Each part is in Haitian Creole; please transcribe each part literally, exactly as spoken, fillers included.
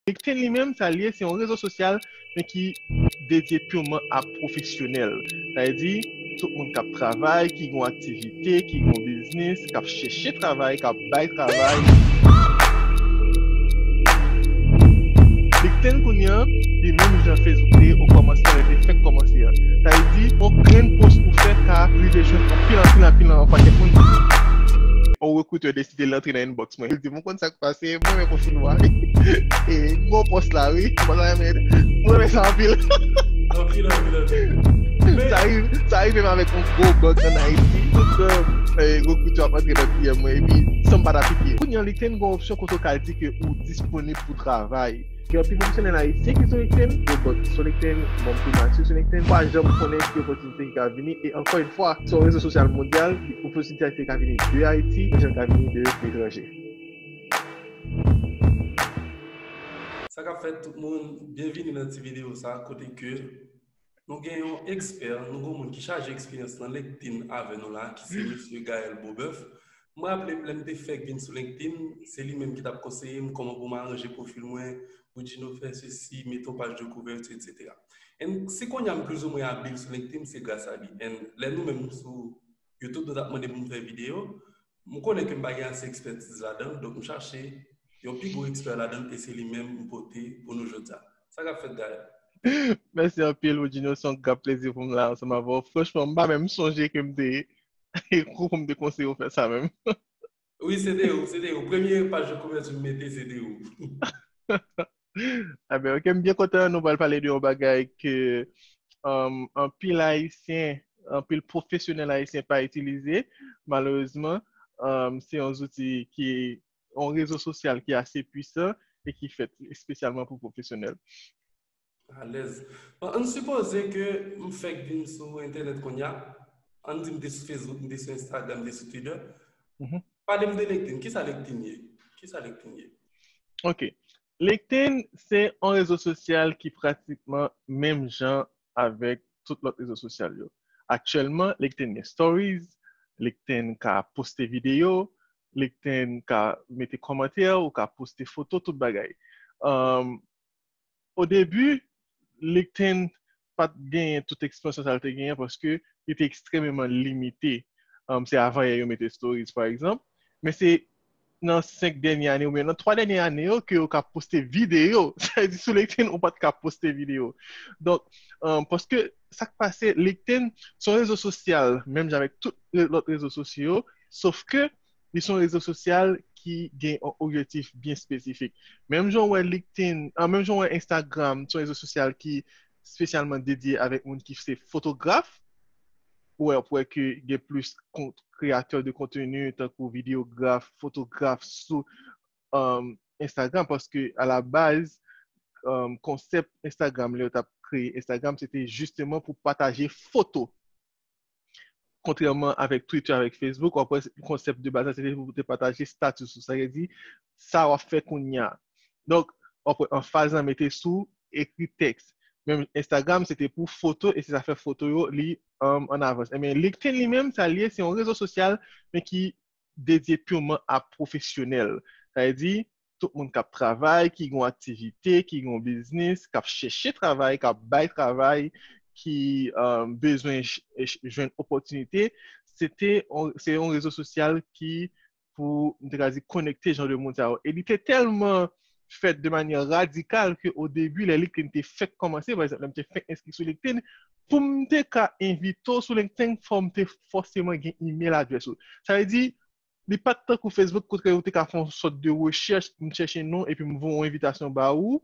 LinkedIn li menm, sa l ye, se yon rezo sosyal, men ki dedye piman a pwofesyonèl. Sa vle di, tout moun k ap travay, ki gen yon aktivite, ki gen yon biznis, k ap chèche travay, k ap bay travay. LinkedIn kounye a, li menm jan Facebook te ye o kòmansman, lè te fèk kòmanse a. Sa vle di, yon grenn post ou fè ka rive jwenn anpil, anpil, anpil, yon pakèt moun. Yon rekritè deside l antre nan inbox mwen. Li di, "Mwen konn sa k pase, mwen renmen pwofil ou a." E gwo pòs la, wi. Mwen sa renmen, mwen renmen sa anpil. Anpil, anpil, anpil. Sa rive, sa rive m avèk yon gwo bank ann Ayiti. Tout, eh, rekritè ap antre nan D M mwen, epi san m pa t aplike. Kounye a, LinkedIn gen yon opsyon kote w ka di ke ou disponib pou travay. Gen anpil pwofesyonèl ayisyen ki sou LinkedIn, gen bank ki sou LinkedIn, manm primati sou LinkedIn. Pa janm konnen ki opòtinite ki ka vini. E ankò yon fwa, se yon rezo sosyal mondyal, opòtinite ka vini de Ayiti, men jan ka vini de letranje. Sa k ap fèt tout moun, byenvini nan ti videyo sa, kote ke nou gen yon ekspè, nou gen yon moun ki chaje eksperyans nan LinkedIn avè nou la, ki se mesye Gaël Beaubœuf. Mwen raple m, lè m te fèk vin sou LinkedIn, se li menm ki t ap konseye m kòman pou m aranje pwofil mwen, Woodjino fè sesi, mete yon paj de kouvèti, etsetera. And si kounye a m plizoumwen abil sou LinkedIn, se gras a li. And lè nou menm sou YouTube, nou t ap mande pou m fè videyo, m konnen ke m pa gen ase ekspètiz ladan l, donk m chache yon pi gwo ekspè ladan l, e se li menm m pote pou nou jodi a. Sa k ap fèt, Gaël? Mèsi anpil, Woodjino, se yon gran plezi pou m la ansanm avè w. Franchman, m pa menm sonje ke m te, pou m te konseye w fè sa menm. Wi, se te ou, se te ou. Premye paj de kouvèti m mete, se te ou. Enben, ok, m byen kontan nou pral pale de yon bagay ke, um, anpil Ayisyen, anpil pwofesyonèl ayisyen pa itilize, malerezman. Um, se yon zouti ki, yon rezo sosyal ki ase pwisan e ki fèt espesyalman pou pwofesyonèl. Alèz. Bon, ann sipoze ke m fèk vin sou entènèt kounye a. Ann di m te sou Facebook, m te sou Instagram, m te sou Twitter. Mhm. Pale m de LinkedIn. Kisa LinkedIn ye? Kisa LinkedIn ye? Ok. LinkedIn, se yon rezo sosyal ki pratikman menm jan avèk tout lòt rezo sosyal yo. Aktyèlman, LinkedIn gen Stories, LinkedIn ka poste videyo, LinkedIn ka mete kòmantè, ou ka poste foto, tout bagay. Um, o debi, LinkedIn pa t genyen tout ekspansyon sa l te genyen paske li te ekstrèmeman limite. Um, se avan yè yo mete Stories, pa egzanp. Men se nan senk dènye ane oubyen nan twa dènye ane yo ke yo ka poste videyo. Sa vle di sou LinkedIn, ou pa t ka poste videyo. Donk, um, paske sa k pase, LinkedIn se yon rezo sosyal, menm jan avèk tout re-, lòt rezo sosyo yo, sof ke li se yon rezo sosyal ki gen yon objektif byen espesifik. Menm jan w wè LinkedIn, ah, menm jan w wè Instagram, se yon rezo sosyal ki espesyalman dedye avèk moun ki se fotograf, ou wè, w ap wè ke gen plis kont-, kreyatè de konteni tankou videograf, fotograf sou, um, Instagram, paske a la baz, um, konsèp Instagram, lè yo t ap kreye Instagram, se te jisteman pou pataje foto. Kontrèman avèk Twitter, avèk Facebook, w ap wè konsèp de baz la, se te pou te pataje status ou. Sa vle di, sa w ap fè kounye a. Donk, w ap wè anfaz lan mete sou ekri tèks. Menm Instagram, se te pou foto, e se zafè foto yo, li, um, an avans. Ebyen, LinkedIn li menm, sa l ye, se yon rezo sosyal, men ki dedye piman a pwofesyonèl. Sa vle di, tout moun k ap travay, ki gen yon aktivite, ki gen yon biznis, k ap chèche travay, k ap bay travay, ki, um, bezwen ch-, ch-, jwenn opòtinite, se te yon, se yon rezo sosyal ki pou, m te ka di, konekte jan de moun sa yo. E li te tèlman fèt de manyè radikal ke o debi, lè LinkedIn te fèk kòmanse, pa egzanp, lè m te fèk enskri sou LinkedIn, pou m te ka envite w sou LinkedIn, fò m te fòseman gen email address ou. Sa vle di, li pa t tankou Facebook, kote ou te ka fè yon sòt de rechèch, m chèche non, epi m voye yon envitasyon ba ou,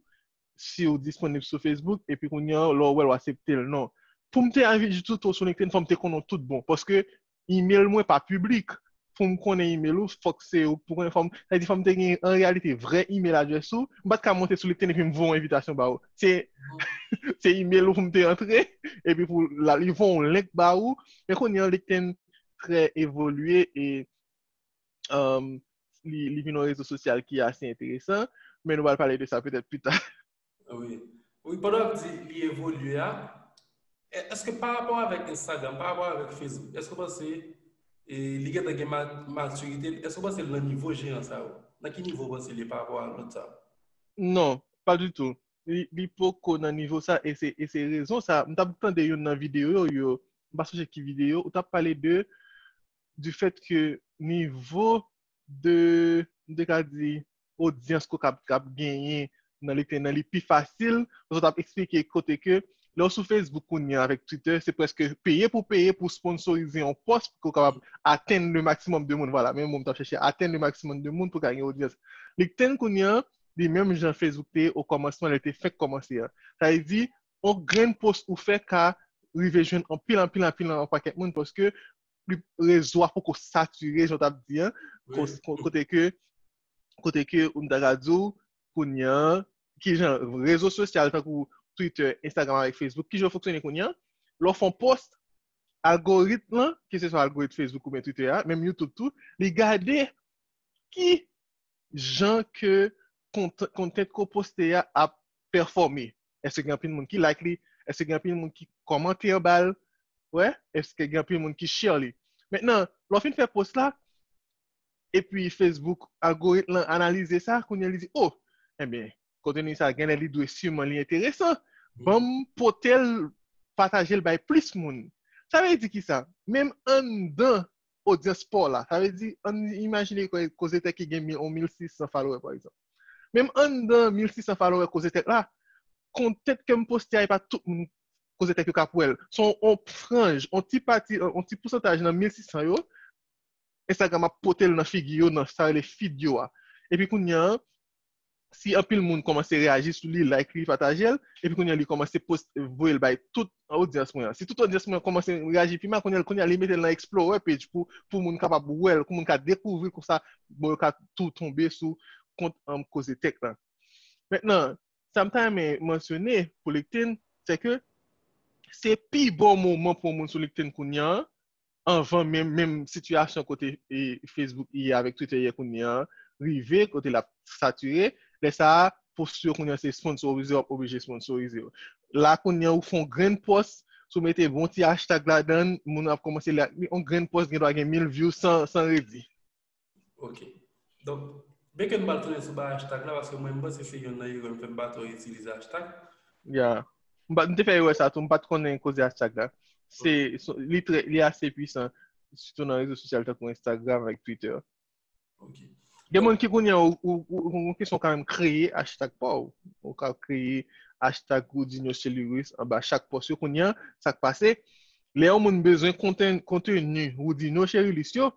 si w disponib sou Facebook, epi kounye a, lè w wè l, w aksepte l. Non. Pou m te envite w sou LinkedIn, fò m te konnen w tout bon. Paske email mwen pa piblik. Pou m konnen email ou, fòk se ou pou konnen, fò m, sa vle di fò m te gen, an reyalite, vrè email address ou. M pa t ka monte sou LinkedIn epi m voye yon envitasyon ba ou. Se, se email ou pou m te antre, epi pou la, li voye yon link ba ou. Men kounye a, LinkedIn trè evolye e, um, li, li vin yon rezo sosyal ki ase enteresan, men nou pral pale de sa petèt pita. Wi. Wi, pandan w ap di li evolye a, e-, èske pa rapò avèk Instagram, pa rapò avèk Facebook, èske w panse, e, li gentan gen ma-, matirite l? Èske w panse l nan nivo jeyan sa yo? Nan ki nivo w panse l ye pa rapò a lòt sa yo? Non. pa ditou. Li, li poko nan nivo sa, e se, e se rezon sa. M t ap tande youn nan videyo yo, m pa sonje ki videyo, ou t ap pale de, du fait que nivo de, m te ka di, odyans ke w kab, kab genyen nan li te nan li pi fasil, paske w t ap eksplike kote ke, lè w sou Facebook kounye a avèk Twitter, se prèske peye pou peye pou sponsorize yon pòs pou ke w kapab atenn le maximum de moun. Vwala, menm mo m t ap chèche, atenn le maximum de moun pou ka gen odyans. LinkedIn kounye a, li menm jan Facebook te ye o kòmansman, lè l te fèk kòmanse a. Sa vle di, yon grenn post ou fè ka rive jwenn anpil, anpil, anpil, yon pakèt moun, paske li, rezo a poko satire, jan w t ap di, an, ko-, Wi. ko-, kote ke, kote ke, ou ta ka di w, kounye a, ki jan rezo sosyal tankou Twitter, Instagram avèk Facebook, ki jan yo fonksyone kounye a, lè w fè yon post, algoritm lan, ke se swa algoritm Facebook oubyen Twitter a, menm YouTube tou, li gade ki jan ke kont-, content ke w poste a ap pèfòme. Èske gen anpil moun ki like li? Èske gen anpil moun ki kòmante anba l? Wè, èske gen anpil moun ki share li? Mentnan, lè w fin fè post la, epi Facebook algoritm lan analize sa, kounye a li di, oh, ebyen, konteni sa genlè li dwe siman li enteresan. Ban m pote l, pataje l bay plis moun. Sa vle di ki sa? Menm anndan odyans pa w la, sa vle di, ann imajine ko-, Koze Tech ki gen mil, yon mil sis san follower, pa egzanp. Menm anndan mil sis san follower Koze Tech la, content ke m poste a, e pa tout moun Koze Tech yo k ap wè l. Se yon, yon franj, yon ti pati, yon, yon ti pousantaj nan mil sis san yo, Instagram ap pote l nan figi yo, nan sa rele feed yo a. Epi kounye a, si anpil moun kòmanse reyaji sou li, like li, pataje l, epi kounye a li kòmanse post, voye l bay tout odyans mwen an. Si tout odyans mwen an kòmanse reyaji pi mal, kounye a, kounye a li mete l nan Explorer page pou, pou moun kapab wè l, pou moun ka dekouvri l konsa, bon, yo ka tou tonbe sou kont, um, Koze Tech la. Mentnan, sa m ta renmen mansyone pou LinkedIn, se ke se pi bon moman pou yon moun sou LinkedIn kounye a, anvan menm, menm sitiyasyon kote, e, Facebook ye avèk Twitter ye kounye a, rive kote l ap satire. Lè sa a, post yo kounye a se sponsorize, w ap oblije sponsorize yo. La kounye a, ou fè yon grenn post, si w mete bon ti hashtag ladan l, moun ap kòmanse li ak li, yon grenn post gen dwa gen mil view san, san redi. Ok. Donk, byenke n pral tounen sou ba hashtag la, paske mwen, m panse se yonn nan erè m fè, m pa twò itilize hashtag. Ya. M pa, m te fè erè sa tou, m pa t konnen koze hashtag la. Se, Ok. se, li trè, li ase pwisan, sitou nan rezo sosyal tankou Instagram avèk Twitter. Ok. Gen Donk, moun ki kounye a, ou, ou, ou, ou, ou kesyon kanmenm kreye hashtag pa w. Ou ka kreye hashtag Woodinho Cellulus anba chak post yo kounye a, sa k pase? Lè yon moun bezwen konten-, konteni Woodinho Cellulus yo,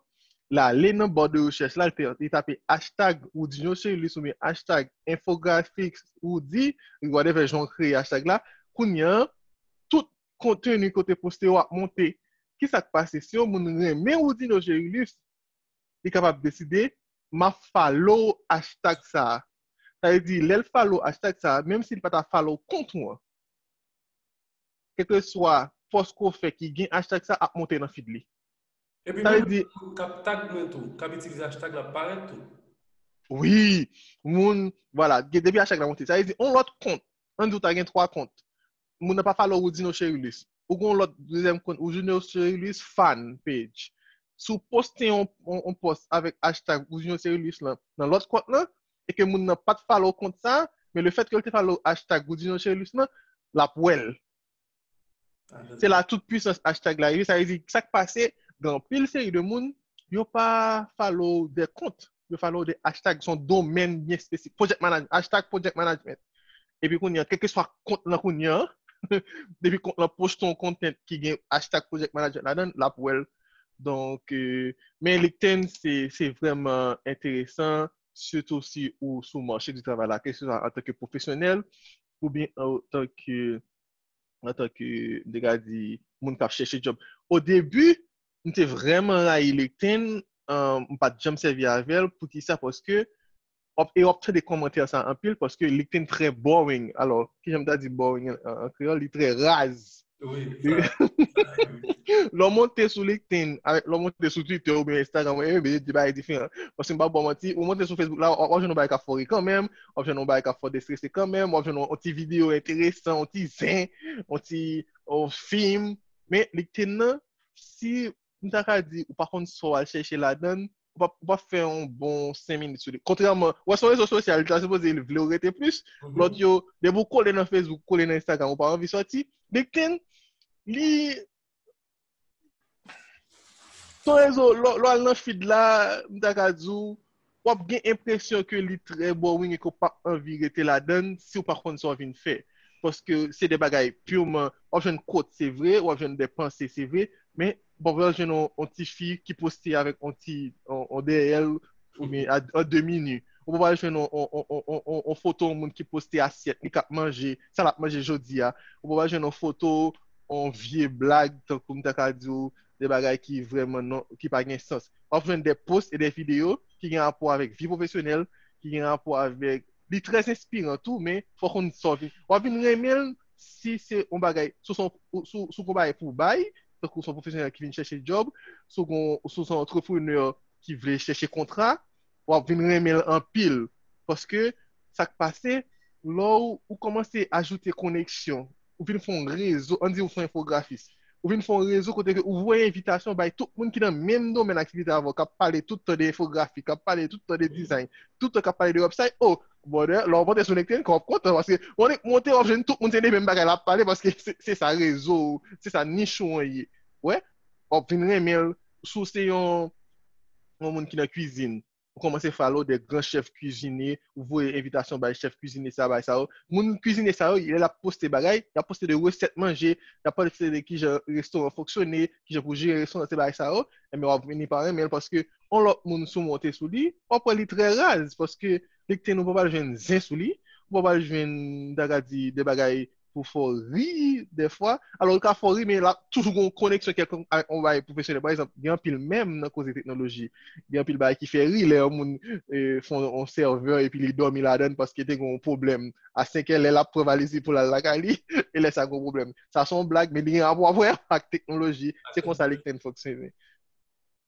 l ale nan ba de rechèch la, li te, li tape hashtag Woodinho Cellulus oubyen hashtag infographics Woody, whatever jan w kreye hashtag la, kounye a, tout konteni ke w te poste yo ap monte. Kisa k pase? Si yon moun renmen Woodinho Cellulus, li kapab deside, m ap follow hashtag sa a. Sa vle di, lè l follow hashtag sa a, menm si l pa ta follow kont ou an, kèlkeswa post ke w fè ki gen hashtag sa ap monte nan feed li. Epi Sa vle menm di, moun k ap tag mwen tou, k ap itilize hashtag la, ap parèt tou. Wi, moun, vwala, gen, depi hashtag la monte. Sa vle di, yon lòt kont, ann di w ta gen twa kont, moun nan pa follow Woodinho Cellulus. Ou gen yon lòt dezyèm kont, Woodinho Cellulus fan page. Si w poste yon, yon, yon post avèk hashtag Woodinho Cellulus lan nan lòt kont lan, e ke moun nan pa t follow kont sa, men le fait que l te follow hashtag Woodinho Cellulus lan, l ap wè l. Ah, Se la tout pwisans hashtag la rive. Sa vle di, sa k pase, gen anpil seri de moun, yo pa follow de kont, yo follow de hashtag, se yon domèn byen espesifik. Project management, hashtag project management. Epi kounye a, kèlkeswa kont lan kounye a, depi kont lan poste yon content ki gen hashtag project management ladan l, l ap wè l. Donk, euh, men LinkedIn, se, se vrèman enteresan, sitou si ou sou mache di travay la, ke se swa antanke pwofesyonèl, oubyen antanke, antanke, m te ka di, moun k ap chèche djòb. O debi, m te vrèman rayi LinkedIn, euh, m pa t janm sèvi avè l. Poukisa? Paske w ap, e w ap tande kòmantè sa anpil, paske LinkedIn trè boring. Alò, kijan m ta di boring an, an, an kreyòl? Li trè raz. Wi, sa, sa, wi. Lè w monte sou LinkedIn, avèk lè w monte sou Twitter oubyen Instagram, e, e, de bagay diferan. Paske m p ap ba w manti, ou monte sou Facebook la, w ap, w ap jwenn yon bagay k ap fè w ri kanmenm, w ap jwenn yon bagay k ap fè w estrese kanmenm, w ap jwenn yon, yon ti videyo enteresan, yon ti zen, yon ti, yon fim. Men LinkedIn nan, si m ta ka di, ou pa konn sa w al chèche ladan l, w p ap, w p ap fè yon bon senk minit sou li. Kontrèman, wè, se yon rezo sosyal, li ta sipoze li vle w rete plis. Lòt yo, depi w kole nan Facebook, kole nan Instagram, ou pa anvi sòti. LinkedIn, li, se yon rezo, lè, lè w al nan feed la, m ta ka di w, w ap gen enpresyon ke li trè boring e ke w p ap anvi rete ladan l si w pa konn sa w vin fè. Paske se de bagay piman, w ap jwenn quote, se vre, w ap jwenn de panse, se vre, men bon, w ap jwenn yon, yon ti fi ki poste avèk yon ti, yon, yon dèyè l, oubyen a, an demi nu. Ou pa pral jwenn yon, yon, yon, yon, yon, yon foto yon moun ki poste asyèt li k ap manje, sa l ap manje jodi a. Ou pa pral jwenn yon foto yon vye blag, tankou m ta ka di w, de bagay ki vrèman non, ki pa gen sans. W ap jwenn de post e de videyo ki gen rapò avèk vi pwofesyonèl, ki gen rapò avèk, li trè enspiran tou, men fò w konn sa w vin. W ap vin renmen l si se yon bagay, si w se yon, si w, si w gon bagay pou w bay, tankou se yon pwofesyonèl ki vin chèche djòb, si w gon, si w se yon antreprenè ki vle chèche kontra, w ap vin renmen l anpil. Paske, sa k pase, lè w, ou kòmanse ajoute koneksyon, ou vin fè yon rezo, ann di ou se yon enfografis. Ou vin fè yon rezo kote ke ou voye envitasyon bay tout moun ki nan menm domèn aktivite avè w, k ap pale tout tan de enfografi, k ap pale tout tan de dizayn, tout tan k ap pale de website. Oh, brother, lè w monte sou LinkedIn, kò w ap kontan, paske w monte, w ap jwenn tout moun se de menm bagay l ap pale, paske se, se sa rezo, se sa nich ou an ye. Wè, w ap vin renmen l, si w se yon, yon moun ki nan kwizin, ou kòmanse follow de gran chèf kwizinye, ou voye envitasyon bay chèf kwizinye sa, bay sa yo. Moun kwizinye sa yo, lè l ap poste bagay, y ap poste de resèt manje, y ap poste de kijan restoran fonksyone, kijan pou jere restoran, se bagay sa yo, enben w ap fini pa renmen l, paske yon lòt moun si w monte sou li, w ap wè li trè raz, paske LinkedIn ou pa pral jwenn zen sou li, ou pa pral jwenn, m ta ka di, de bagay pou fè w ri dèfwa. Alò, li ka fè w ri, men l ap toujou gen yon koneksyon kèlkonk avèk yon bagay pwofesyonèl. Pa egzanp, gen anpil mèm nan koze teknoloji. Gen anpil bagay ki fè ri lè yon moun eh, fè yon sèvè epi li dòmi ladan l paske te gen yon pwoblèm. A senk è, lè l ap pran valiz li pou l al lakay li, e lè sa gen yon pwoblèm. Sa se yon blag, men li gen rapò avè ak teknoloji. Se konsa LinkedIn fonksyone.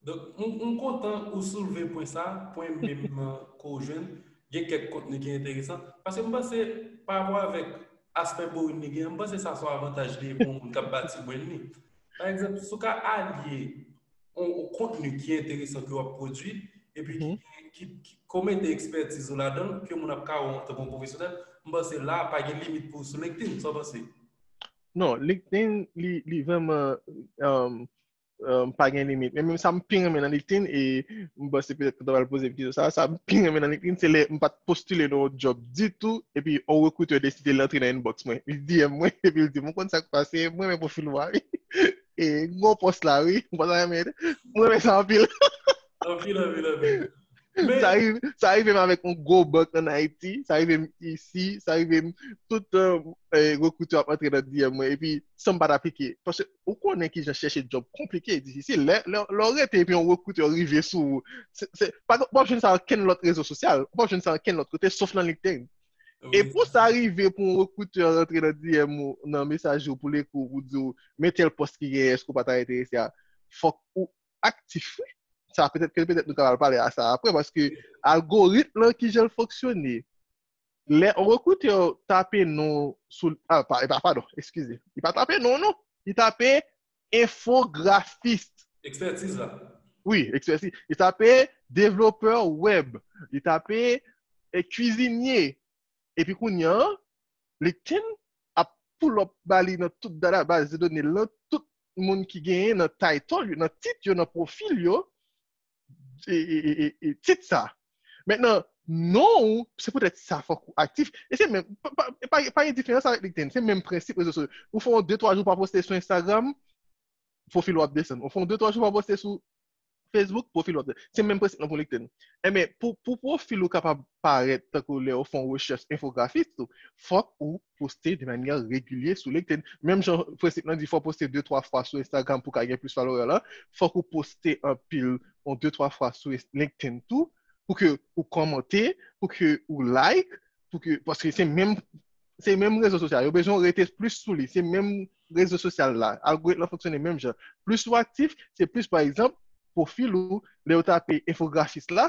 Donk, m, m kontan ou soulve pwen sa, pwen menm ke w jwenn, gen kèk kontni ki enteresan. Paske m panse, pa rapò avèk aspè boring li gen, m panse sa se yon avantaj li ye pou yon moun k ap bati brand li. Pa egzanp, si w ka alye yon, yon kontni ki enteresan ke w ap pwodui, epi ki, ki, ki, ke w mete ekspètiz ou ladan l, ke moun ap ka wè w antanke yon pwofesyonèl, m panse la, pa gen limit pou ou sou LinkedIn, sa w panse? Non, LinkedIn, li, li vrèman, um, um, pa gen limit. Men menm sa m pi renmen nan LinkedIn, e m panse petèt ke w ta pral poze m kesyon sa, sa m pi renmen nan LinkedIn, se lè m pa t postile nan yon djòb ditou, epi yon rekritè deside l antre nan inbox mwen. Li D M mwen, epi l di m, ou konn sa k pase, mwen renmen pwofil ou a, wi. E m gen yon pòs la, wi. M konn sa renmen, mwen renmen sa anpil. Anpil, anpil, anpil. Sa rive, sa rive m avèk yon gwo bank ann Ayiti, sa rive m isi, sa rive m tout eh, rekritè ap antre nan D M mwen, epi san m pa t aplike. Paske ou konnen kijan chèche djòb konplike, difisil. Lè, lè, lè w rete epi yon rekritè rive sou ou, se, se, pa, w p ap jwenn sa okenn lòt rezo sosyal, w p ap jwenn sa okenn lòt kote, sof nan LinkedIn. E pou sa rive pou yon rekritè rantre nan D M ou, nan mesaj ou, pou l ekri w, pou di w, men tèl pòs ki genyen, èske w pa ta enterese a? Fòk ou aktif, wi. Sa petèt ke petèt nou kapab pale a sa apre, paske algoritm lan kijan l fonksyone. Lè yon rekritè tape non sou, ah, pa, pa, padon, eskize. Li pa tape non, non. Li tape enfografis. Ekspètiz la. Wi, ekspètiz. Li tape devlopè wèb. Li tape eh, kwizinye. Epi kounye a, LinkedIn ap pull up ba li nan tout databaz de done lan, tout moun ki genyen nan title yo, nan tit yo, nan pwofil yo, e, e, e, e, e tit sa. Mentnan, non ou, se poutèt sa fòk ou aktif. E se menm, pa, pa, pa, pa gen diferans avèk LinkedIn, se menm prensip rezo sosyo. Ou fè yon de twa jou pa poste sou Instagram, pwofil ou ap desann. Ou fè yon de twa jou pa poste sou Facebook, pwofil ou ap desann. Se menm prensip lan pou LinkedIn. Enben, pou, pou pwofil ou kapab parèt tankou lè ou fè yon rechèch enfografis tou, fòk ou poste de manyè regilye sou LinkedIn. Menm jan prensip lan di fò w poste de twa fwa sou Instagram pou w ka gen plis follower lan, fòk ou poste anpil, yon de twa fwa sou LinkedIn tou, pou ke ou kòmante, pou ke ou like, pou ke, paske se menm, se menm rezo sosyal, yo bezwen w rete plis sou li, se menm rezo sosyal la, algoritm lan fonksyone menm jan. Plis ou aktif, se plis, pa egzanp, pwofil ou, lè yo tape enfografis la,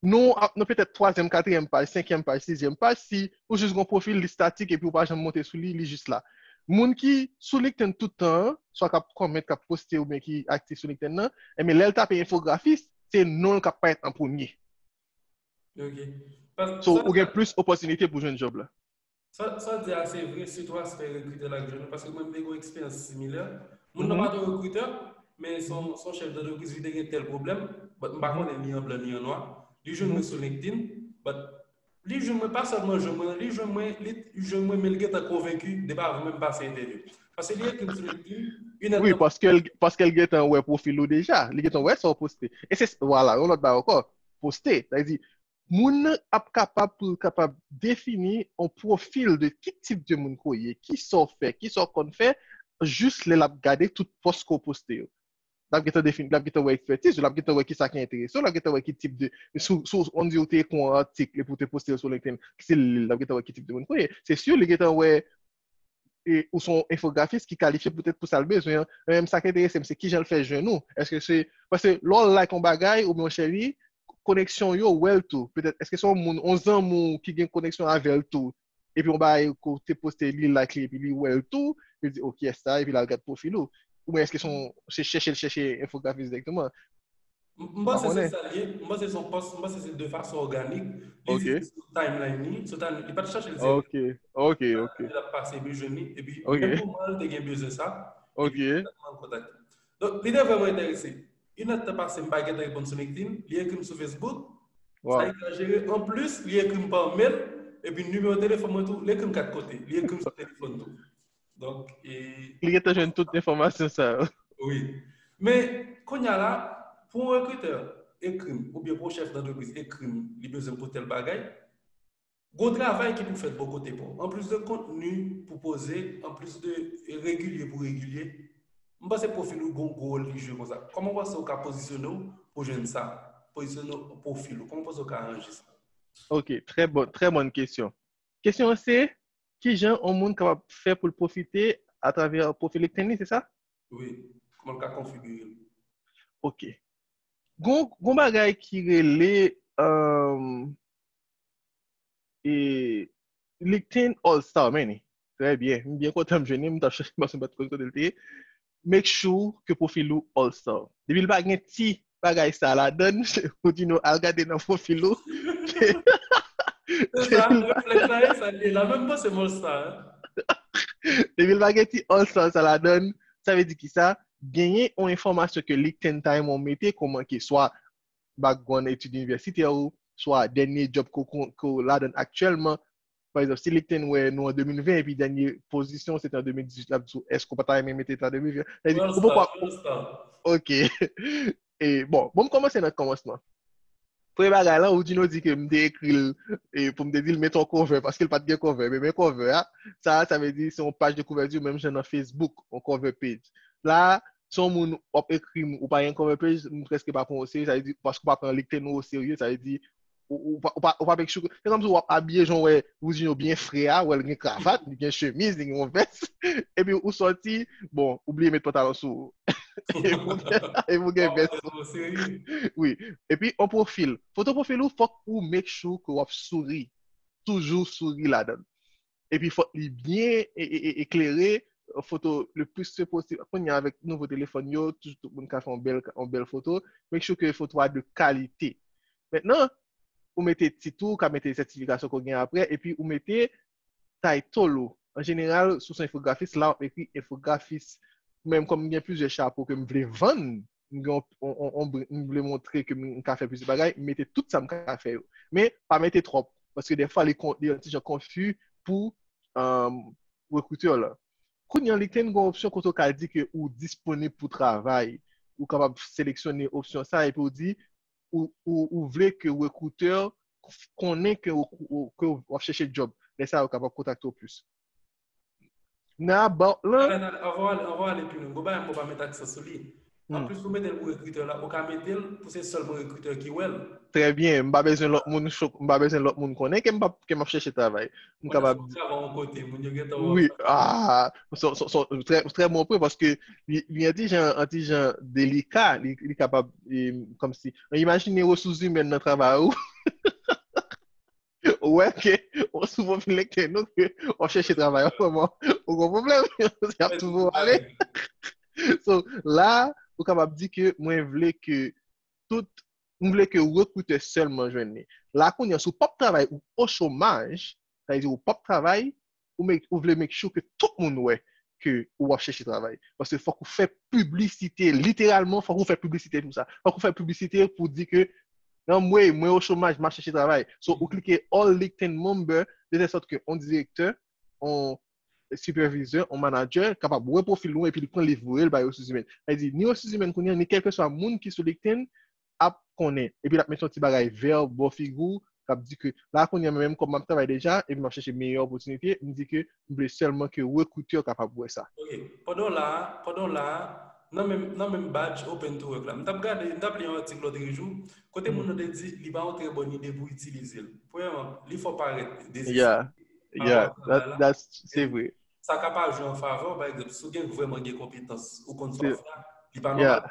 non w ap nan petèt twazyèm, katriyèm paj, senkyèm paj, sizyèm paj, si ou jis gon pwofil, li statik, epi ou pa janm monte sou li, li jis la. Moun ki sou LinkedIn tout tan an, swa k ap kòmante, k ap poste oubyen ki aktif sou LinkedIn nan, enben lè l tape enfografis, se non l k ap parèt an premye. Ok. So, ou gen plis opòtinite pou jwenn job la. Sa w di a se vre, sitou aspè rekritè la k jwenn nou, paske mwen m te gen yon eksperyans similè. Moun nan pa t yon rekritè, men se yon chèf dantrepriz, li te gen tèl pwoblèm, but m pa konnen ni an blan ni an nwa. Li jwenn mwen sou LinkedIn, but li jwenn mwen pa sèlman jwenn mwen, li jwenn mwen, li jwenn mwen, men li gentan konvenki depi avan menm pase entèvyou. Paske li ekri m sou LinkedIn, inèdtan. Wi, paske l, paske l gentan wè pwofil ou deja. Li gentan wè sa w poste. E se, vwala, yon lòt bagay ankò. Poste. Sa vle di, moun nan ap kapab pou l kapab defini yon pwofil de ki tip de moun ke w ye, ki sa w fè, ki sa w konn fè, jis lè l ap gade tout pòs ke w poste yo. L ap gentan defini, l ap gentan wè ekspertiz ou, l ap gentan wè ki sa ki enterese w, l ap gentan wè ki tip de, si w, si w, on di w te ekri yon atik epi w te poste l sou LinkedIn, se li, l ap gentan wè ki tip de moun ke w ye. Se si li gentan wè e, ou se yon enfografis ki kalifye poutèt pou sa l bezwen an. Men sa k enterese m, se kijan l fè jwenn ou. Èske se, paske lè w like yon bagay oubyen w share li, koneksyon w yo wè l tou. Petèt, èske se yon moun, yon zanmi w ki gen koneksyon avè l tou, epi yon bagay ke w te poste, li like li, epi li wè l tou, li di, "Ok, sa," epi l al gad pwofil ou. Oubyen èske se yon, se chèche l chèche enfografis dirèkteman? M panse se sa l ye. M panse se yon pòs, m panse se de fason òganik. Li vin sou timeline li, sou timeline, li pa t chache l dirèk. Ok, ok, ok. Li ap pase, epi jwenn li, epi menm moman an, li te gen bezwen sa, epi li kontakte. Donk, li te vrèman enterese. Inèdtan pase, m pa gentan reponn sou LinkedIn, li ekri m sou Facebook, sa egzajere. Anplis, li ekri m pa mail, epi nimewo telefòn mwen tou, li ekri m kat kote, li ekri m sou telefòn tou. Donk, e... Li gentan jwenn tout enfòmasyon sa yo. Wi. Men, kounye a la, pou yon rekritè ekri m, oubyen pou yon chèf dantrepriz ekri m, li bezwen m pou tèl bagay, gon travay ki pou fèt bò kote pa w. Anplis de kontni pou poze, anplis de regilye pou regilye, m panse pwofil ou gon gwo wòl li jwe konsa. Kòman w panse w ka pozisyone w pou jwenn sa? Pozisyone w pwofil ou. Kòman w panse w ka aranje sa? Ok, trè bon, trè bòn kesyon. Kesyon an se, kijan yon moun kapab fè pou l pwofite atravè pwofil LinkedIn li, se sa? Wi, kòman l ka konfigire l? Ok. Gon, gon bagay ki rele, um, e, LinkedIn All Star, men. Trè byen. M byen kontan m jwenn li, m t ap chèche paske m pa t konn kote l te ye. Make sure ke pwofil ou All Star. Depi l pa gen ti bagay sa ladan, ou di nou al gade nan pwofil ou. Se sa, reflèks la ye, sa li ye. La menm panse m All Star. Depi l pa gen ti All Star sa ladan, sa vle di ki sa? Genyen yon enfòmasyon ke LinkedIn ta renmen w mete kòman ke swa background etid inivèsitè ou, swa dènye job ke w, ke w ladan aktyèlman. Pa egzanp, si LinkedIn wè nou an de mil ven epi dènye pozisyon se te an de mil dizuit, l ap di w, èske w pa ta renmen mete ta de mil ven? Sa vle di, ou poko... Ok. E, bon, bon, m kòmanse nan kòmansman. Premye bagay la, ou di nou di ke m te ekri l e pou m te di l mete yon cover, paske l pa t gen cover. Men, men cover a, sa, sa vle di se yon paj de kouvèti, menm jan nan Facebook, yon cover page. La, si yon moun w ap ekri m, ou pa gen cover page, m prèske pa pran w oserye, sa vle di, paske w pa pran LinkedIn ou oserye, sa vle di, ou, ou, pa, ou pa, ou pa make sure, se kòmsi w ap abiye jan w wè, ou di nou byen fre a, w wè l gen kravat, li gen chemiz, li gen yon vès, epi ou sòti, bon, ou bliye met pantalon sou ou. Epi w gen, epi w gen vès sou ou. Wi. Epi, yon pwofil. Foto pwofil ou, fòk ou make sure ke w ap souri. Toujou souri ladan l. Epi fòk li byen e, e, e, eklere, foto le plus ke posib. Kounye a avèk nouvo telefòn yo, tout, tout moun ka fè yon bèl, yon bèl foto. Make sure ke foto a de kalite. Mentnan, ou mete tit ou, ou ka mete sètifikasyon ke w gen apre, epi ou mete title ou. An jeneral, si w se enfografis, la w ap ekri enfografis. Menm kòm m gen plizyè chapo ke m vle vann, m gen yon, yon, yon, yon bri-, m vle montre ke m, m ka fè plizyè bagay, m mete tout sa m ka fè yo. Men, pa mete twòp, paske dèfwa, li kon-, li yon ti jan konfi pou, um, rekritè la. Kounye a, LinkedIn gen yon opsyon kote w ka di ke ou disponib pou travay. Ou kapab seleksyone opsyon sa epi w di, ou, ou, ou vle ke rekritè konnen ke w, ou, ke w ap chèche djòb. Lè sa a, yo kapab kontakte w plis. Nan about lan. Talè, talè, anvan w ale, anvan w ale pi lwen, gon bagay m pa mete aksan sou li. Anplis pou mete l pou rekritè la, ou ka mete l pou se sèlman rekritè ki wè l. Trè byen, m pa bezwen lòt moun cho-, m pa bezwen lòt moun konnen ke m p ap, ke m ap chèche travay. M kapab di. Wi, ah, son, son, son, trè, trè bon pwen, paske li, li an ti jan, an ti jan delika, li, li kapab, e, kòmsi, imajine resous imèn nan travay ou. Ou wè ke ou sou pwofil LinkedIn ou ke w ap chèche travay an se moman, ou gon pwoblèm, y ap twouve w ale. So, la, ou kapab di ke mwen vle ke tout M vle ke rekritè sèlman jwenn li. La kounye a, si w p ap travay, ou o chomaj, sa vle di ou p ap travay, ou, make, ou vle make sure ke tout moun wè ke ou ap chèche travay. Paske fòk ou fè piblisite, literalman, fòk ou fè piblisite pou sa. Fòk ou fè piblisite pou di ke, anmwey, mwen o chomaj, m ap chèche travay. So, ou klike all LinkedIn member, de tèl sòt ke yon direktè, yon sipèvizè, yon manadjè, kapab wè pwofil ou epi li pran li voye l bay resous imèn. Sa vle di, ni resous imèn kounye a, ni kèlkeswa moun ki sou LinkedIn ap konnen. Epi l ap mete yon ti bagay vè bò figi w, k ap di ke la kounye a menm kòm m ap travay deja, epi m ap chèche meyè opòtinite, m di ke m vle sèlman ke rekritè kapab wè sa. Ok. Pandan w la, pandan w la, nan menm, nan menm badge Open to Work la, m t ap gade, m t ap li yon atik lòt jou, kote moun nan te di li pa yon trè bòn ide pou itilize l. Premyèman, li fè w parèt dezespere. Yeah, yeah, that, that's, se vre. Sa ka pa jwe an favè w, pa egzanp, si w gen vrèman gen konpetans, ou konn sa w fè a, li pa nòmal.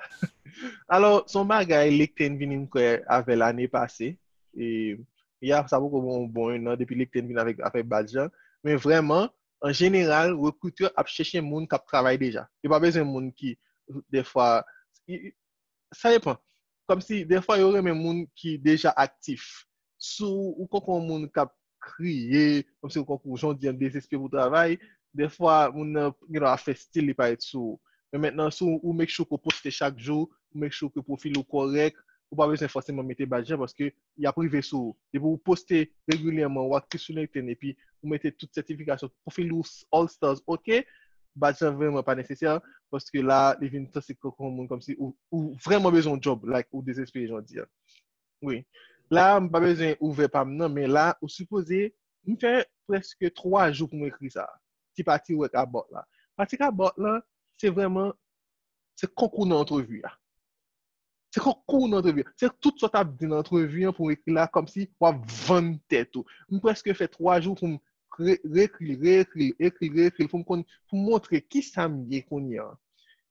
Alò, se yon bagay LinkedIn vin m kwè avè l ane pase. E, ya, sa poko bon, bon yon an depi LinkedIn vin avèk afè badge lan. Men vrèman, an jeneral, rekritè ap chèche moun k ap travay deja. Yo pa bezwen moun ki, dèfwa, sa depann. Kòmsi, dèfwa, yo renmen moun ki deja aktif. Si w konn yon moun k ap kriye, kòmsi w konn jan w di an dezespere pou travay, dèfwa, moun nan gen dwa fè stil li parèt sou ou. Men mentnan, si w make sure ke w poste chak jou, ou make sure ke pwofil ou kòrèk, ou pa bezwen fòseman mete badge lan paske y ap rive sou ou. Depi w poste regilyèman, w aktif sou LinkedIn, epi ou mete tout sètifikasyon, pwofil ou all stars, ok, badge lan vrèman pa nesesè, paske la, li vin sanse kòk yon moun kòmsi ou, ou vrèman bezwen yon djòb, like, ou dezespere jan w di a. Wi. La, m pa bezwen ouvè pa m nan, men la, ou sipoze, m fè prèske twa jou pou m ekri sa. Ti pati wèk about la. Pati about la, se vrèman, se konkou nan antrevi a. Se konkou nan antrevi a. Se tout sa w t ap di nan antrevi an pou w ekri la, kòmsi w ap vann tèt ou. M prèske fè twa jou pou m re- reekri l, reekri l, ekri l, reekri l, pou m konn, pou m montre kisa m ye kounye a.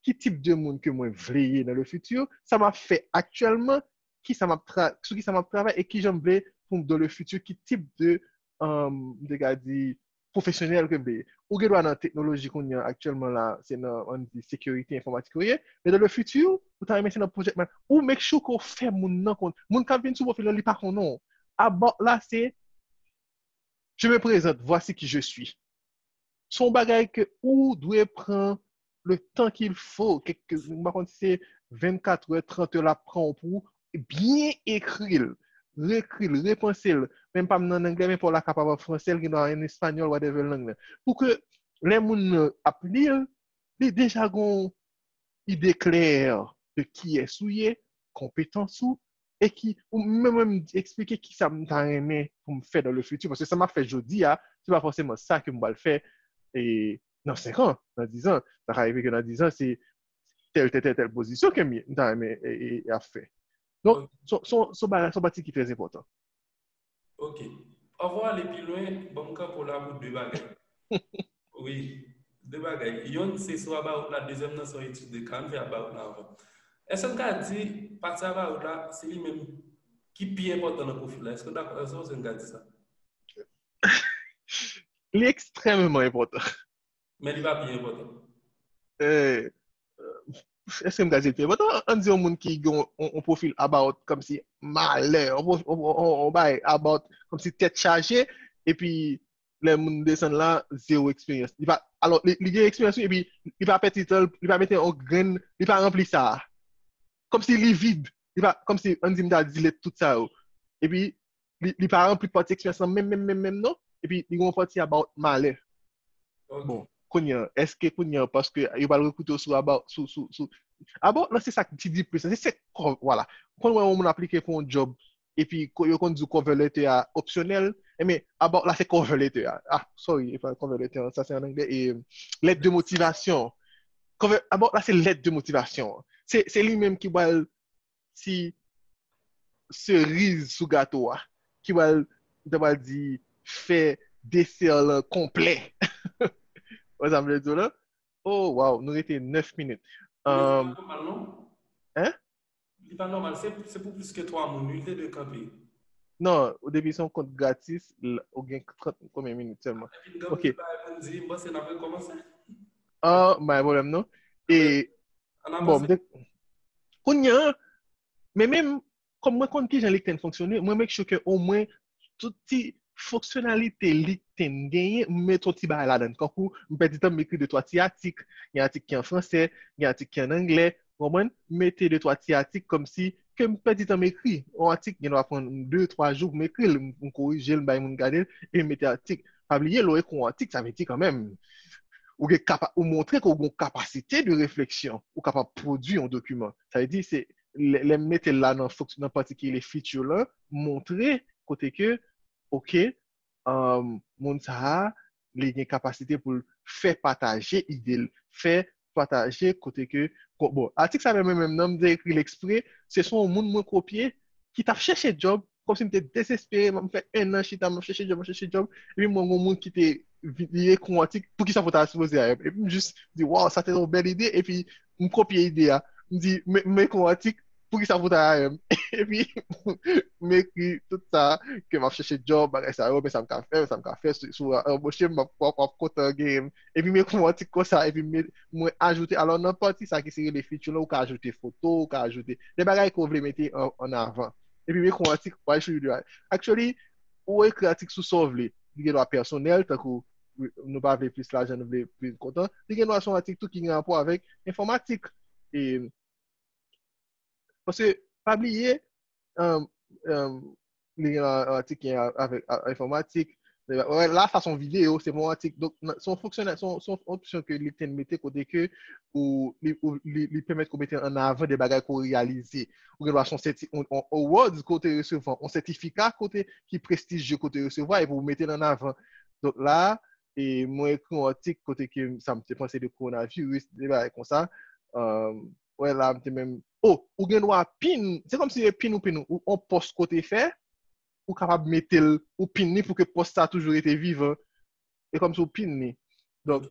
Ki tip de moun ke mwen vle ye nan le futur, sa m ap fè aktyèlman, kisa m ap tra, sou kisa m ap travay e kijan m vle pou m dans le futur, ki tip de, um, m te ka di, pwofesyonèl ke m vle ye. Ou gen dwa nan teknoloji kounye a aktyèlman la, se nan, ann di, sekirite enfòmatik ou ye, men dans le futur, ou ta renmen se nan project man. Ou make sure ke w fè moun nan konn. Moun k ap vin sou pwofil lan, li pa konnen w. About la, se, je me présente, voici qui je suis. Se yon bagay ke ou dwe pran le temps qu'il faut, kèk, m pa konn si se vennkat è, trant è l ap pran w pou w byen ekri l, reekri l, repanse l. Menm pa m nan anglè, men pa w la kapab an fransè, l gen dwa an espanyòl, whatever lang nan. Pou ke lè moun nan ap li l, li deja gen yon ide klè de kiyès ou ye, konpetans ou, e ki, ou menm, menm eksplike kisa m ta renmen pou m fè dans le futur, paske sa m ap fè jodi a, se pa fòseman sa ke m pral fè e, nan senk an, nan diz an. Sa ka rive ke nan diz an, se tèl, tèl, tèl, tèl pozisyon ke m ye, m ta renmen e, e, e ap fè. Donk, se, se, se yon bagay, se yon pati ki trè enpòtan. Ok. Anvan w ale pi lwen, ban m kanpe w la pou de bagay. Wi, de bagay. Yonn se sou about la, dezyèm nan se yon etid de ka, ann fè about la anvan. Èske n ka di pati about la, se li menm ki pi enpòtan nan pwofil la? Èske w dakò? Èske n ka di sa? Li ekstrèmeman enpòtan. Men li pa pi enpòtan. Eh, èske m ka di l pi enpòtan? Ann di yon moun ki gen yon, yon, yon pwofil about, kòmsi malè, yon, pwo- yon, yon, yon bagay about, kòmsi tèt chaje, epi lè moun desann la, zewo eksperyans. Li pa, alò, li, li gen eksperyans, wi, epi li pa pètitan, li pa mete yon grenn, li pa ranpli sa. Kòmsi li vid. Li pa, kòmsi, ann di m ta delete tout sa yo. Epi, li, li pa ranpli pati eksperyans lan menm, menm, menm, menm, non. Epi, li gen yon pati about malè. Bon, kounye a, èske kounye a, paske yo pral rekrite w sou about, sou, sou, sou, about lan se sa ki di plis, se, se, vwala. Ou konn wè yon moun aplike pou yon job, epi ko- yo konn di w cover letter a opsyonèl, enben, about la se cover letter a. Ah, sorry, e pa cover letter, sa se an anglè, e lettre de motivation. Cover, about la se lettre de motivation. Se, se li menm ki pral ti seriz sou gato a, ki pral, m ta pral di, fè desè lan konplè. Wè sa m vle di w la? Oh, wow, nou rete nèf minit. Li pa nòmal, non? Hein? Li pa nòmal, se, se pou plis ke twa moun, wi, li te dwe kanpe. Non, ou depi se yon kont gratis, l- ou gen trant konbyen minit sèlman. Epi n gen anpil bagay pou n di, m panse n ap rekòmanse. Ah, pa gen pwoblèm non. E, bon, m te, kounye a, men menm, kòm mwen konn kijan LinkedIn fonksyone, mwen make sure ke omwen tout ti fonksyonalite LinkedIn genyen, m mete yon ti bagay ladan. Kankou, m pèdi tan m ekri de twa ti atik. Gen atik ki an fransè, gen atik ki an anglè, w konprann? M mete de twa ti atik kòmsi ke m pèdi tan m ekri. Yon atik, gen dwa pran de, twa jou pou m ekri l, m korije l, m bay moun gade l, epi m mete atik. Pa bliye, lè w ekri yon atik, sa vle di kanmenm, ou gen kapa, ou montre ke w gen yon kapasite de refleksyon, ou kapab pwodui yon dokiman. Sa vle di, se lè, lè m mete l la nan, fonks- nan pati ki rele feature lan, montre kote ke, oke, um, moun sa a, li gen kapasite pou l fè pataje ide l, fè pataje kote ke, bon, atik sa menm, menm nan, m te ekri l ekspre, se sou yon moun mwen kopye, ki t ap chèche djòb, kòmsi m te dezespere, m fè en an chita, m ap chèche djòb, m ap chèche djòb, epi m wè yon moun ki te vi- li ekri yon atik, poukisa pou ta sipoze a, epi m jis di, waw, sa te yon bèl ide, epi m kopye ide a, m di, men, men ekri yon atik, poukisa pou ta a, epi m ekri tout sa, ke m ap chèche djòb, bagay sa yo, men sa m ka fè, sa m ka fè, si, si w anboche m, m ap, w ap, w ap kontan genyen m, epi m ekri yon atik konsa, epi m, mwen ajoute, alò nan pati sa ki se rele feature lan, ou ka ajoute foto, ou ka ajoute de bagay ke w vle mete an, an avan. Epi m ekri yon atik, why should you do that? Actually, ou ekri atik sou sa w vle. Li gen dwa pèsonèl, tankou nou pa vle plis lajan, nou vle plis kontan. Li gen dwa se yon atik tou ki gen rapò avèk enfòmatik. E, paske, pa bliye, um, um, li gen yon atik ki avèk a- enfòmatik. Wè, la, sa se yon videyo, se pa yon atik. Donk, nan- se yon fonksyonè, se yon, se yon opsyon ke LinkedIn mete kote ke ou, li, ou, li, li pèmèt ke w mete an avan de bagay ke w reyalize. Ou gen dwa se yon sèti- yon, yon awards ke w te resevwa, yon sètifika kote ki prestijye ke w te resevwa, epi w mete l an avan. Donk la, e mwen ekri yon atik kote ke sa m te panse de kowonaviris, de bagay konsa. Um, wè la, m te menm, oh, ou gen dwa pin, se kòmsi e pin ou pin ou, yon pòs ke w te fè, ou kapab mete l, ou pin li pou ke pòs sa toujou rete vivan. E kòmsi w pin li. Donk,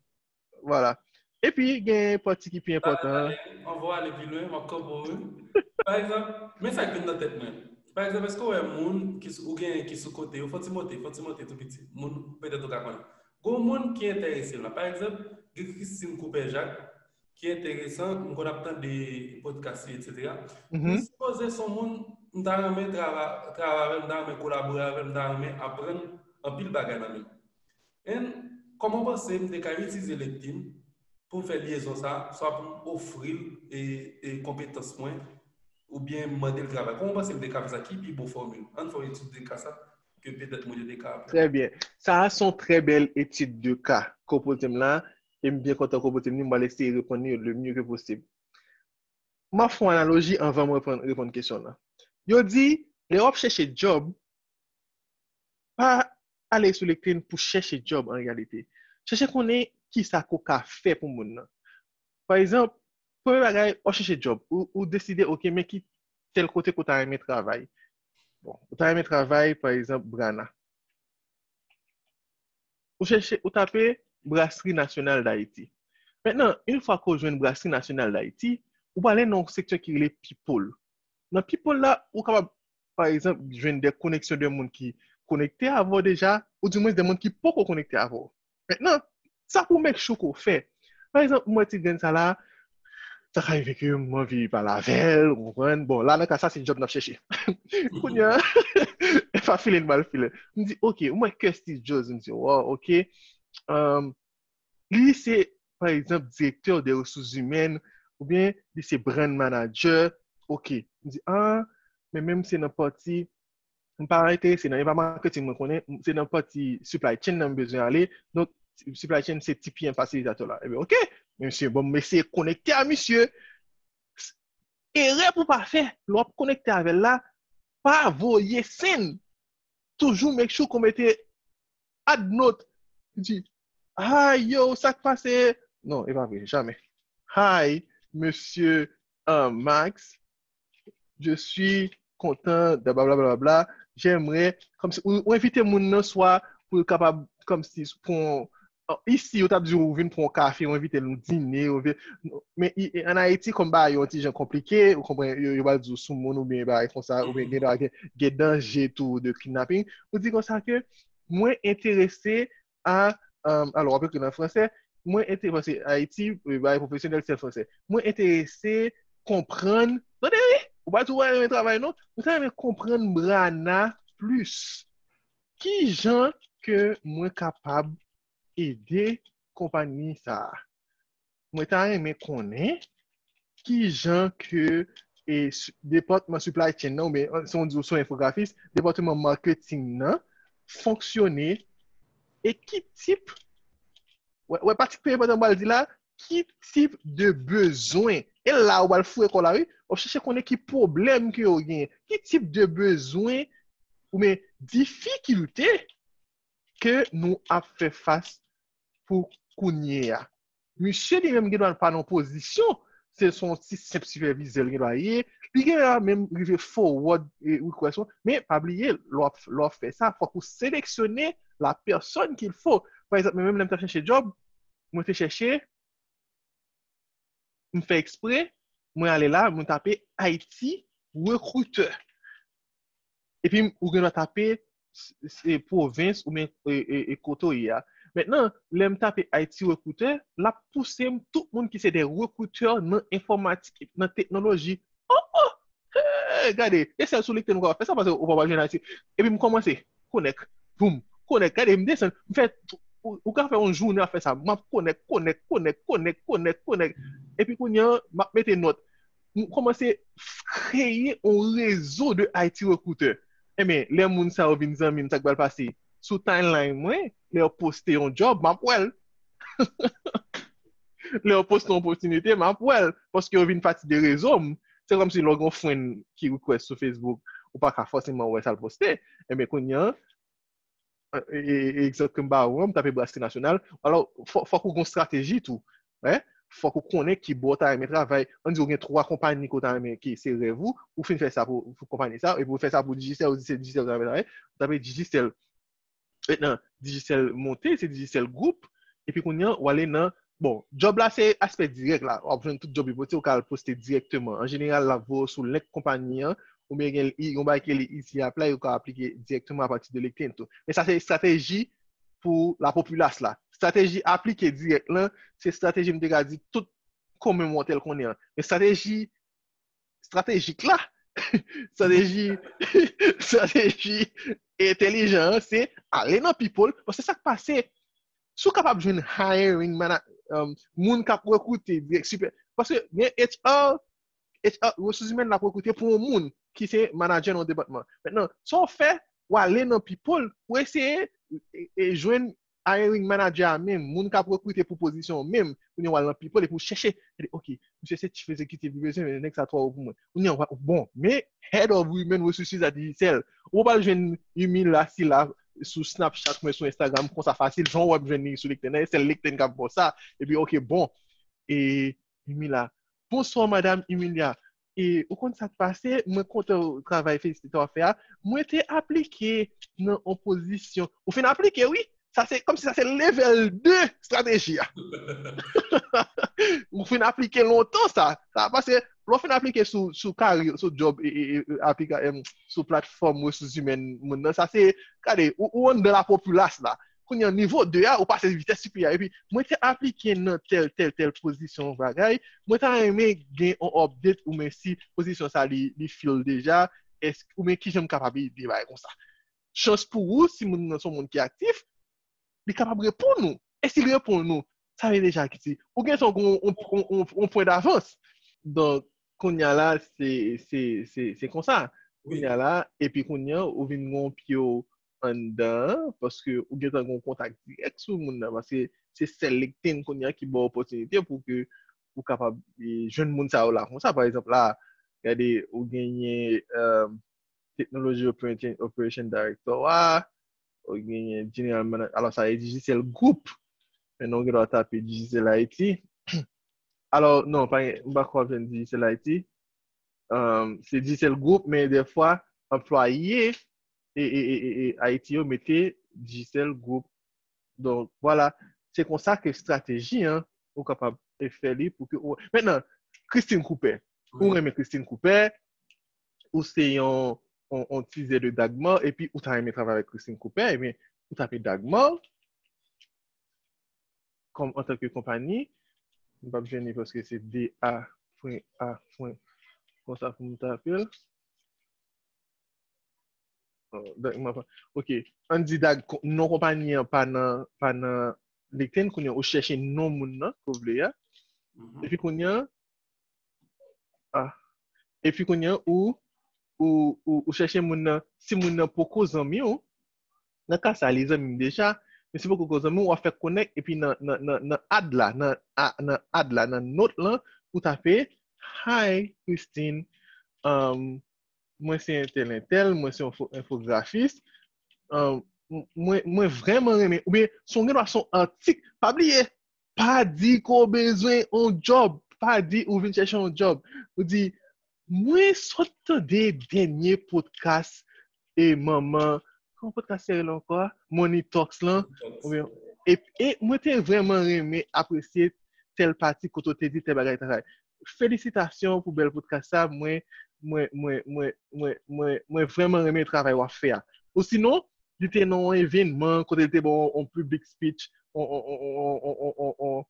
vwala. Epi, gen pati ki pi enpòtan an. Anvan w ale pi lwen, m ap kanpe w, wi. Pa egzanp, men sa k vin nan tèt mwen. Pa egzanp, èske w wè moun ki sou- ou gen ki sou kote yo, fò ti monte, fò ti monte tou piti. Moun, petèt ou ka konnen. Gon moun ki enterese la. Pa egzanp, gen Christine Cooper Jacques, ki enteresan, m konn ap tande podcast li, etsetera. Li sipoze se yon moun, m ta renmen travay, travay avè l, m ta renmen kolabore avè l, m ta renmen aprann anpil bagay nan men l. And kòman w panse m te ka itilize LinkedIn pou m fè lyezon sa, swa pou m ofri l e, e konpetans mwen, oubyen m mande l travay? Kòman w panse m te ka fè sa? Ki pi bon fòmil? Ann fè yon etid de ka sa, ke petèt moun yo te ka aprann. Trè byen. Sa a se yon trè bèl etid de ka ke w poze m la, e m byen kontan ke w poze m li, m pral eseye reponn li le mieux que possible. M ap fè yon analoji anvan m reponn, reponn kesyon w lan. Yo di, lè w ap chèche djòb, pa ale sou LinkedIn pou chèche djòb an reyalite. Chèche konnen kisa ke w ka fè pou moun nan. Pa egzanp, premye bagay, w ap chèche djòb. Ou, ou deside, oke, men ki tèl kote ke w ta renmen travay. Bon, ou ta renmen travay, pa egzanp, Brana. Ou chèche, ou tape Brasserie Nationale d'Haïti. Mentnan, yon fwa ke w jwenn Brasserie Nationale d'Haïti, ou prale nan yon seksyon ki rele People. Nan People la, ou kapab, pa egzanp, jwenn de koneksyon de moun ki konekte avè w deja, oudimwens de moun ki poko konekte avè w. Mentnan, sa pou make sure ke w fè. Pa egzanp, m wè ti grenn sa la, sa ka rive ke m anvi pale avè l, ou konprann? Bon, la, nan ka sa, se djòb n ap chèche. Kounye a, e pa file n pral file. M di, oke, m wè Kirsty Jones, m di, waw, oke. Um, li se, pa egzanp, direktè de resous imèn, oubyen li se brand manager, oke. M di, ah, men menm se nan pati, m pa enterese nan, e pa marketing mwen konnen, se nan pati supply chain nan m bezwen ale. Donk, supply chain se T P M facilitator la. Ebyen, oke, men misye, bon, m eseye konekte a misye. Erè pou w pa fè, lè w ap konekte avè l la, pa voye send. Toujou make sure ke w mete add note. Di, hi, yo, sa k pase? Non, e pa vre, jamè. Hi, mesye, euh, Max. Je suis content de blablabla. J'aimerais, kòmsi, ou, ou envite moun nan swa pou l kapab, kòmsi, pran, isi, yo t ap di ou vin pran yon kafe, ou envite l yon dine, ou vin, men i- i- an Ayiti, kòm bagay yo yon ti jan konplike, ou konprann, yo, yo pral di w sou moun oubyen bagay konsa, oubyen gen, gen, gen danje tou de kidnaping. Ou di konsa ke mwen enterese a, um, alò, w ap ekri l an fransè, mwen enterese, paske Ayiti, e, bagay pwofesyonèl, se an fransè. Mwen enterese konprann, tande, wi, Ou pa di w pa renmen travay non, ou ta renmen konprann Brana plis. Ki jan ke mwen kapab ede konpayi sa a? Mwen ta renmen konnen ki jan ke e, s- depatman supply chain nan, oubyen si w di w se yon enfografis, depatman marketing nan fonksyone e ki tip, wè, wè pati ki pi enpòtan m pral di la, ki tip de bezwen, e la ou pral foure kò w la wi, w ap chèche konnen ki pwoblèm ke yo genyen, ki tip de bezwen oubyen difikilte ke nou ap fè fas pou kounye a. Misye li menm gen dwa pa nan pozisyon, se se yon ti senp sipèvizè l gen dwa ye, li gen dwa menm rive forward e, request ou, men pa bliye, lè w ap, lè w ap fè sa, fòk ou seleksyone la personne qu'il faut. Pa egzanp, mwen menm lè m t ap chèche djòb, mwen te chèche, m fè ekspre, mwen ale la, mwen tape I T recruiter. Epi ou gen dwa tape s- s- e, pwovens oubyen e, e, e, kote w ye a. Mentnan, lè m tape I T recruiter, l ap pouse m tout moun ki se de rekritè nan enfòmatik, nan teknoloji. Oh, oh! Hey, gade, e sèl sou LinkedIn ou kapab fè sa paske ou pa pral jwenn I T. Epi m kòmanse, connect, boum, connect. Gade, m desann, m fè, ou, ou ka fè yon jounen ap fè sa. M ap connect, connect, connect, connect, connect, connect. Epi kounye a, m ap mete nòt. M kòmanse f- kreye yon rezo de I T recruiter. Enben, lè moun sa yo vin zanmi m, sa k pral pase? Sou timeline mwen, lè yo poste yon djòb, m ap wè l. Lè yo poste yon opòtinite, m ap wè l. Paske yo vin pati de rezo m. Se kòmsi lè w gen yon friend ki request sou Facebook, ou pa ka fòseman wè sa l poste. Enben, kounye a, e, e, e, egzanp ke m ba ou an, m tape Brasri Nasyonal. Alò, fò- fòk ou gen yon estrateji tou. Hein? Fòk ou konnen ki bò w ta renmen travay. Ann di ou gen twa konpayi ke w ta renmen, ki se rèv ou, ou fin fè sa pou, pou konpayi sa, epi ou fè sa pou Digicel, ou di se Digicel w ta renmen travay, ou tape Digicel. Mentnan, Digicel monte, se Digicel Group, epi kounye a, ou ale nan, bon, djòb la se aspè dirèk la, w ap jwenn tout djòb yo poste, ou ka al poste dirèkteman. An jeneral, l ap voye w sou link konpayi an, oubyen gen yon bagay ki rele Easy Apply, ou ka aplike dirèkteman apati de LinkedIn tou. Men sa se estrateji pou lapopilas la. Estrateji aplike dirèk lan, se estrateji m te ka di tout kòm mòtèl konnen an. Men estrateji estratejik la, estrateji, estrateji entèlijan an, se ale nan people, paske sa k pase, si w kapab jwenn hiring mana, um, moun k ap rekrite dirèk, sipè, paske gen H R, H R, resous imèn l ap rekrite pou yon moun ki se manadjè nan yon depatman. Mentnan, sa w fè, w ale nan people, ou eseye e, e jwenn hiring manager a menm, moun k ap rekrite pou pozisyon an menm, kounye a w al nan people epi w chèche, gade, ok, misye se chief executive li bezwen, men nèg sa twò wo pou mwen. Kounye a w a, bon, men head of human resources at Digicel, ou pral jwenn Yumi la, si la, sou Snapchat, mwen sou Instagram, konsa fasil, jan w ap jwenn li sou LinkedIn, se sèl LinkedIn k ap ba w sa, epi ok, bon, e Yumi la, bonswa madam Emilia, e ou konn sa k pase, mwen kontan travay, felisite w ap fè a, mwen te aplike nan yon pozisyon, ou fin aplike wi, sa se kòmsi sa se level de estrateji a. Ou fin aplike lontan sa, sa paske lè w fin aplike sou, sou kari, sou job, e, e, e, aplika, em, sou platfòm resous imèn moun nan, sa se, gade, ou, ou anndan lapopilas la. Kounye a nivo de a, ou pase vitès siperyè a. Epi, mwen te aplike nan tèl, tèl, tèl pozisyon bagay. Mwen ta renmen gen yon update ou men si pozisyon sa li, li fill deja. Èske, ou men kijan m kapab ede bagay konsa. Chans pou ou, si moun nan se yon moun ki aktif, li kapab reponn ou. E si l reponn ou, sa vle deja ki ti, ou gen yon, yon, yon, yon, yon pwen davans. Donk, kounye a la, se, se, se, se konsa. Kounye a la, epi kounye a, ou vin gen yon pye w anndan an, paske ou gentan gen yon kontak dirèk sou moun nan, paske se sèl LinkedIn kounye a ki ba w opòtinite pou ke ou kapab e, jwenn moun sa yo la konsa. Pa egzanp, la, gade, ou genyen, um, Technology Operation, Operation Director a, ou genyen General Manager, alò sa e Digicel Group, men non, ou gen dwa tape Digicel Haiti. Alò, non, pa gen, m pa kwè w ap jwenn Digicel Haiti. Um, se Digicel Group, men dèfwa, anplwaye e, e, e, e, e Haiti yo mete Digicel Group. Donk, vwala, se konsa ke estrateji an, ou kapab e fè li pou ke ou. Mentnan, Christine Cooper. Ou renmen Christine Cooper, ou se yon, yon, yon tizè de Dagmar, epi ou ta renmen travay avèk Christine Cooper, ebyen, ou tape Dagmar, kòm antanke konpayi, m p ap jwenn li paske se D A pwen A pwen Konsa pou m tape l. Oh, Dag, m ap, ok. Ann di Dag, non konpayi an pa nan, pa nan LinkedIn, kounye a ou chèche non moun nan ke w vle a. Epi kounye a, ah. Epi kounye a, ou, ou, ou, ou chèche moun nan, si moun nan poko zanmi w, nan ka sa, li zanmi m deja, men si poko zanmi w, w ap fè konnen, epi nan, nan, nan, nan add la, nan, a, nan add la, nan note lan, ou tape, "Hi, Christine, um, mwen se entèl entèl, mwen se yon fo- enfografis, um, m- mwen, mwen vrèman renmen," oubyen, si w gen dwa se yon atik, pa bliye, pa di ke w bezwen yon djòb, pa di ou vin chèche yon djòb. Ou di, "Mwen sot tande dènye podcast e manman, kòman podcast se rele ankò a? Money Talks lan." Oubyen, e, e mwen te vrèman renmen apresye tèl pati kote w te di tèl bagay, tèl bagay. Felisitasyon pou bèl podcast sa. Mwen, mwen, mwen, mwen, mwen, mwen, mwen vrèman renmen travay w ap fè a. Osinon, li te nan yon evènman kote li te ba yon, yon public speech, yon, yon,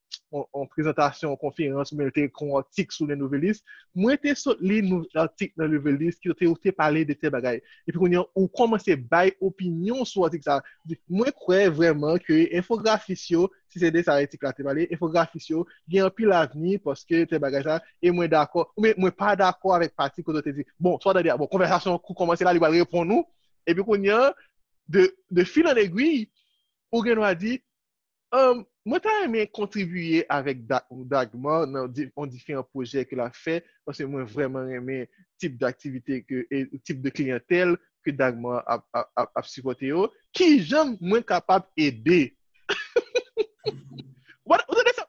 yon prezantasyon, yon konferans, oubyen li te ekri yon atik sou Le Nouvelliste. Mwen te sot li nou, atik nan Nouvelliste ki te, te pale de tèl bagay. Epi kounye a, ou kòmanse bay opinyon sou atik sa. Di, mwen kwè vrèman ke enfografis yo, si se de sa atik la te pale, enfografis yo gen anpil avni paske tèl bagay sa, e mwen dakò, oubyen mwen pa dakò avèk pati kote w te di, bon, sa w tande a, bon, konvèsasyon an kou kòmanse la, li pral reponn ou, epi kounye a, de, de fil an egwi, ou gen dwa di, um, mwen ta renmen kontribiye avèk Da- Dagmar nan di- yon diferan pwojè ke l ap fè, paske mwen vrèman renmen tip daktivite ke, e tip de kliyantèl ke Dagmar ap, ap, ap, ap sipòte yo. Kijan mwen kapab ede? Ou pa- ou tande sa?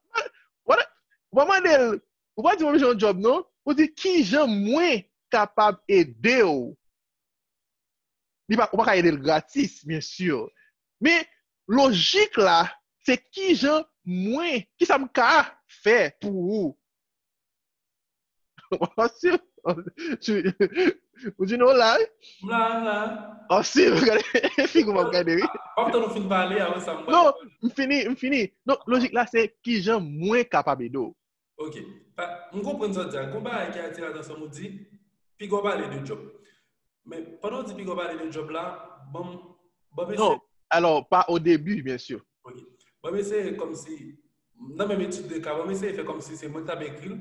Ou pa- ou pa mande l, ou pa di mwen bezwen yon djòb, non? Ou di, "Kijan mwen kapab ede w?" Li pa, ou pa ka ede l gratis, byen si. Men, lojik la, se kijan mwen, kisa m ka fè pou ou? Ou pa si? Ou di nou la, wi? M la, m la. Oh, si, gade, figi w m ap gade, wi. W ap tann ou fin pale, apre sa, m pral. Non, m fini, m fini. Donk, lojik la, se kijan mwen kapab ede w. Ok. Pa- M konprann sa w di a. Gon bagay ki atire atansyon m, ou di, piga w pale de djòb. Men, pandan w di piga w pale de djòb la, ban m, ban m eseye. Non, alò, pa o debi, byen si. Ok. Ban m eseye kòmsi, nan menm etid de ka, ban m eseye fè kòmsi se mwen k t ap ekri l.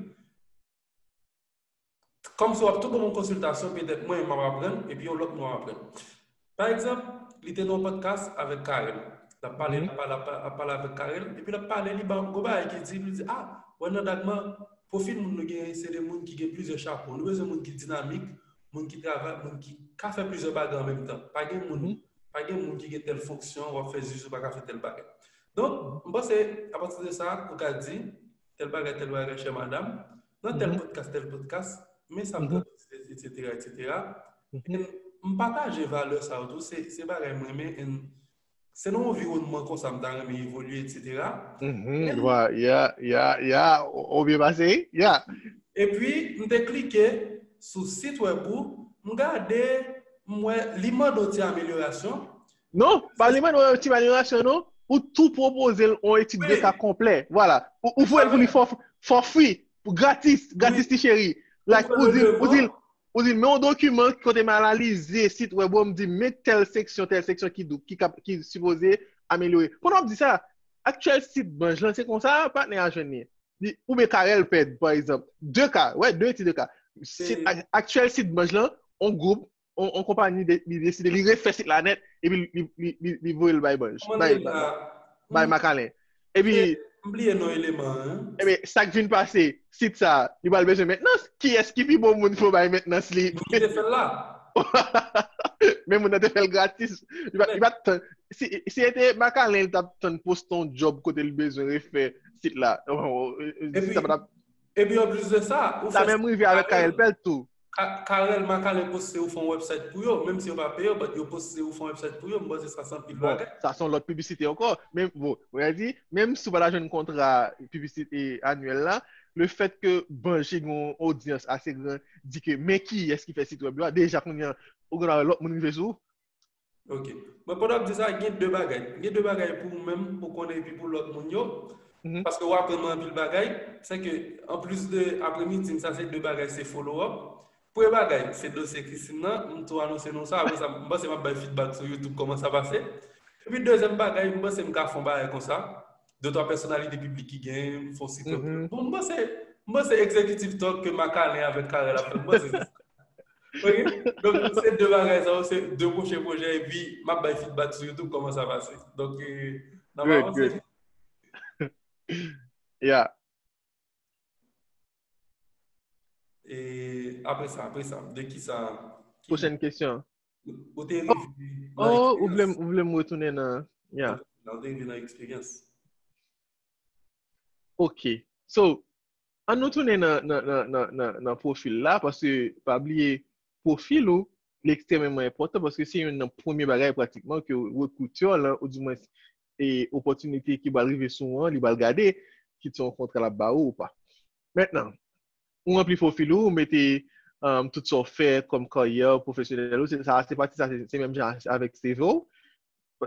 Kòmsi w ap tou ban m yon konsiltasyon, petèt mwen, m ap aprann, epi yon lòt moun ap aprann. Pa egzanp, li te nan yon podcast avèk Carel. L ap pale, l ap pale, l ap pale avèk Carel, epi l ap pale, li ba gon bagay ki di, li di, ah, wè nan Dagmar, pwofil moun nou genyen, se de moun ki gen plizyè chapo. Nou bezwen moun ki dinamik, moun ki travay, moun ki ka fè plizyè bagay an menm tan. Pa gen moun, pa gen moun ki gen tèl fonksyon, w ap fè zuzu, w pa ka fè tèl bagay. Donk, m panse, apati de sa, ou ka di, tèl bagay, tèl bagay, chè madam, nan tèl podcast, tèl podcast, men sa m tande, etsetera, etsetera. E m pataje valè sa yo tou, se, se bagay m renmen, e se nan yon anviwònman konsa m ta renmen evolye, etsetera. Mhm, yeah, yeah, yeah, ou byen pase, yeah. Epi, m te klike sou sit wèb ou, m gade, m wè, li mande yon ti amelyorasyon. Non, pa li mande yon ti amelyorasyon, non. Ou tou pwopoze l yon etid de ka konplè. Vwala. Ou, ou voye l pou li for, for free, pou gratis, gratis ti cheri. Like, ou di, ou di, ou di, men yon dokiman kote m analize sit wèb ou, m di, men tèl seksyon, tèl seksyon ki dou, ki kap, ki sipoze amelyore. Pandan w ap di sa, aktyèl sit Banj lan, se konsa patnè a jwenn li. Li, oubyen Carel Ped, pa egzanp. De ka, wè, de etid de ka. Sit, a- aktyèl sit Banj lan, yon gwoup, yon, yon konpayi de- li deside, li refè sit la nèt, epi li, li, li, li voye l bay Banj, bay, bay, bay Macalin. Epi, m bliye non eleman an. Epi, sa k vin pase, sit sa, li pral bezwen mentnans. Kiyès ki pi bon moun pou bay mentnans li? Moun ki te fè l la. Men moun nan te fè l gratis. Li pa, li pa t tann. Si, si se te Macalin, li t ap tann poste yon djòb kote li bezwen refè sit la. Epi, epi anplis de sa, ou fè menm rive avèk Carel Ped tou. Ka- Carel, Macalin poste ou fè yon website pou yo, menm si yo pa peye w, but yo poste ou fè yon website pou yo, m panse sa se anpil bagay. Bon, sa se yon lòt piblisite ankò. Men bon, mwen di, menm si w pa ta jwenn kontra piblisite anyèl la, le fait que Banj gen yon odyans ase gran, di ke men kiyès ki fè sit wèb yo a, deja kounye a, ou gen dwa wè lòt moun rive sou ou. Ok. Mwen, pandan w ap di sa, gen de bagay. Gen de bagay pou ou menm, pou konnen, epi pou lòt moun yo. Paske w aprann mwen anpil bagay. Se ke, anplis de apremidi m, sa se de bagay, se follow up. Premye bagay, se dosye Christine nan, m tou anonse nou sa, apre sa, m panse m ap bay feedback sou YouTube kòman sa pase. Epi dezyèm bagay, m panse m ka fè yon bagay konsa. De twa pèsonalite piblik ki gen, fè yon sitwèb. Bon, m panse, m panse Executive Talk ke Macalin avèk Carel ap fè, m panse se sa. Ok? Donk, se de bagay sa yo, se de pwochen pwojè, epi m ap bay feedback sou YouTube kòman sa pase. Donk, eh, n ap avanse. Yeah. E apre sa, apre sa, de ki sa? Pwochèn kesyon. Ou te rive nan Oh, ou vle eksperyans. Ou vle m retounen nan. Yeah. Ou te rive nan eksperyans. Ok. So, an nou tounen nan, nan, nan, nan, nan, nan pwofil la, paske pa bliye, pwofil ou, li ekstrèmeman enpòtan, paske se youn nan premye bagay pratikman ke rekrutè lan, ou di mwen, e opòtinite ki pral rive sou ou an, li pral gade, kit se yon kontra l ap ba ou ou pa. Mentnan, ou ranpli pwofil ou, ou mete um, tout sa w fè kòm karyè pwofesyonèl ou, se, sa, se pati sa, se, se menm jan avèk C V ou.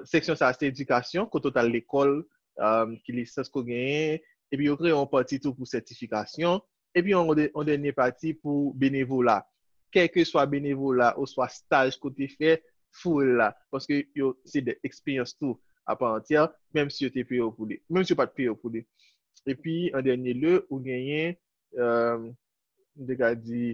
Seksyon sa, se edikasyon, kote w t al lekòl, um, ki lisans ke w genyen, epi yo kreye yon pati tou pou sètifikasyon, epi yon, yon dènye pati pou benevola. Kèlkeswa benevola oswa staj ke w te fè, foure l la, paske yo, se de eksperyans tou, apaantyè, menm si yo te peye w pou li, menm si yo pa t peye w pou li. Epi, an dènye lye, ou genyen, um, m te ka di,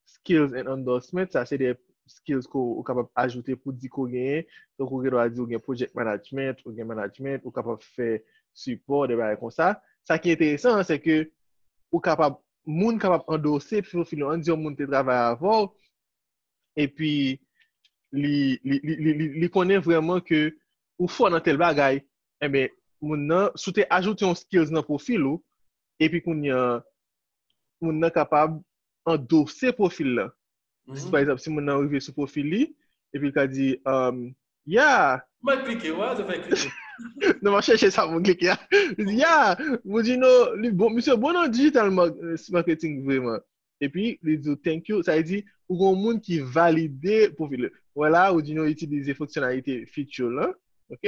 skills and endorsement, sa se de skills ke w kapab ajoute pou di ke w genyen. Donk, ou gen dwa di ou gen project management, ou gen management, ou kapab fè sipò, de bagay konsa. Sa ki enteresan an, se ke ou kapab, moun kapab andose pwofil ou. Ann di yon moun te travay avè w, epi li, li, li, li, li, li konnen vrèman ke ou fò nan tèl bagay, enben, moun nan, si w te ajoute yon skills nan pwofil ou, epi kounye a, moun nan kapab andose pwofil la. Si, pa egzanp, si moun nan rive sou pwofil li, epi l ka di, um, yeah, Mwen klike, wè, se fè klike. Non, m ap chèche sa pou m klike a. Yeah, Woodino, li bon, misye bon nan digital mar- marketing vreman. Epi, li di w thank you, sa vle di, ou gen yon moun ki valide pwofil. Vwala, Woodino itilize fonksyonalite feature lan. Ok?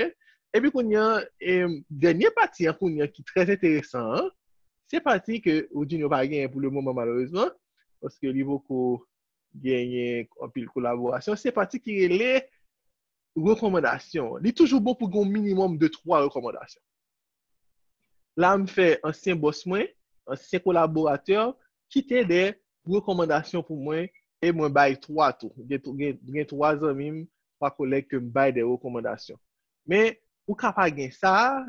Epi kounye a, em, dènye pati an kounye a ki trè enteresan an, se pati ke Woodino pa genyen pou le moman malerezman, paske li poko genyen anpil kolaborasyon. Se pati ki rele rekòmandasyon. Li toujou bon pou gen yon minimòm de twa rekòmandasyon. La, m fè ansyen bòs mwen, ansyen kolaboratè, kite de rekòmandasyon pou mwen, e mwen bay twa tou. Gen, gen, gen twa zanmi m, twa kolèg ke m bay de rekòmandasyon. Men, ou ka pa gen sa,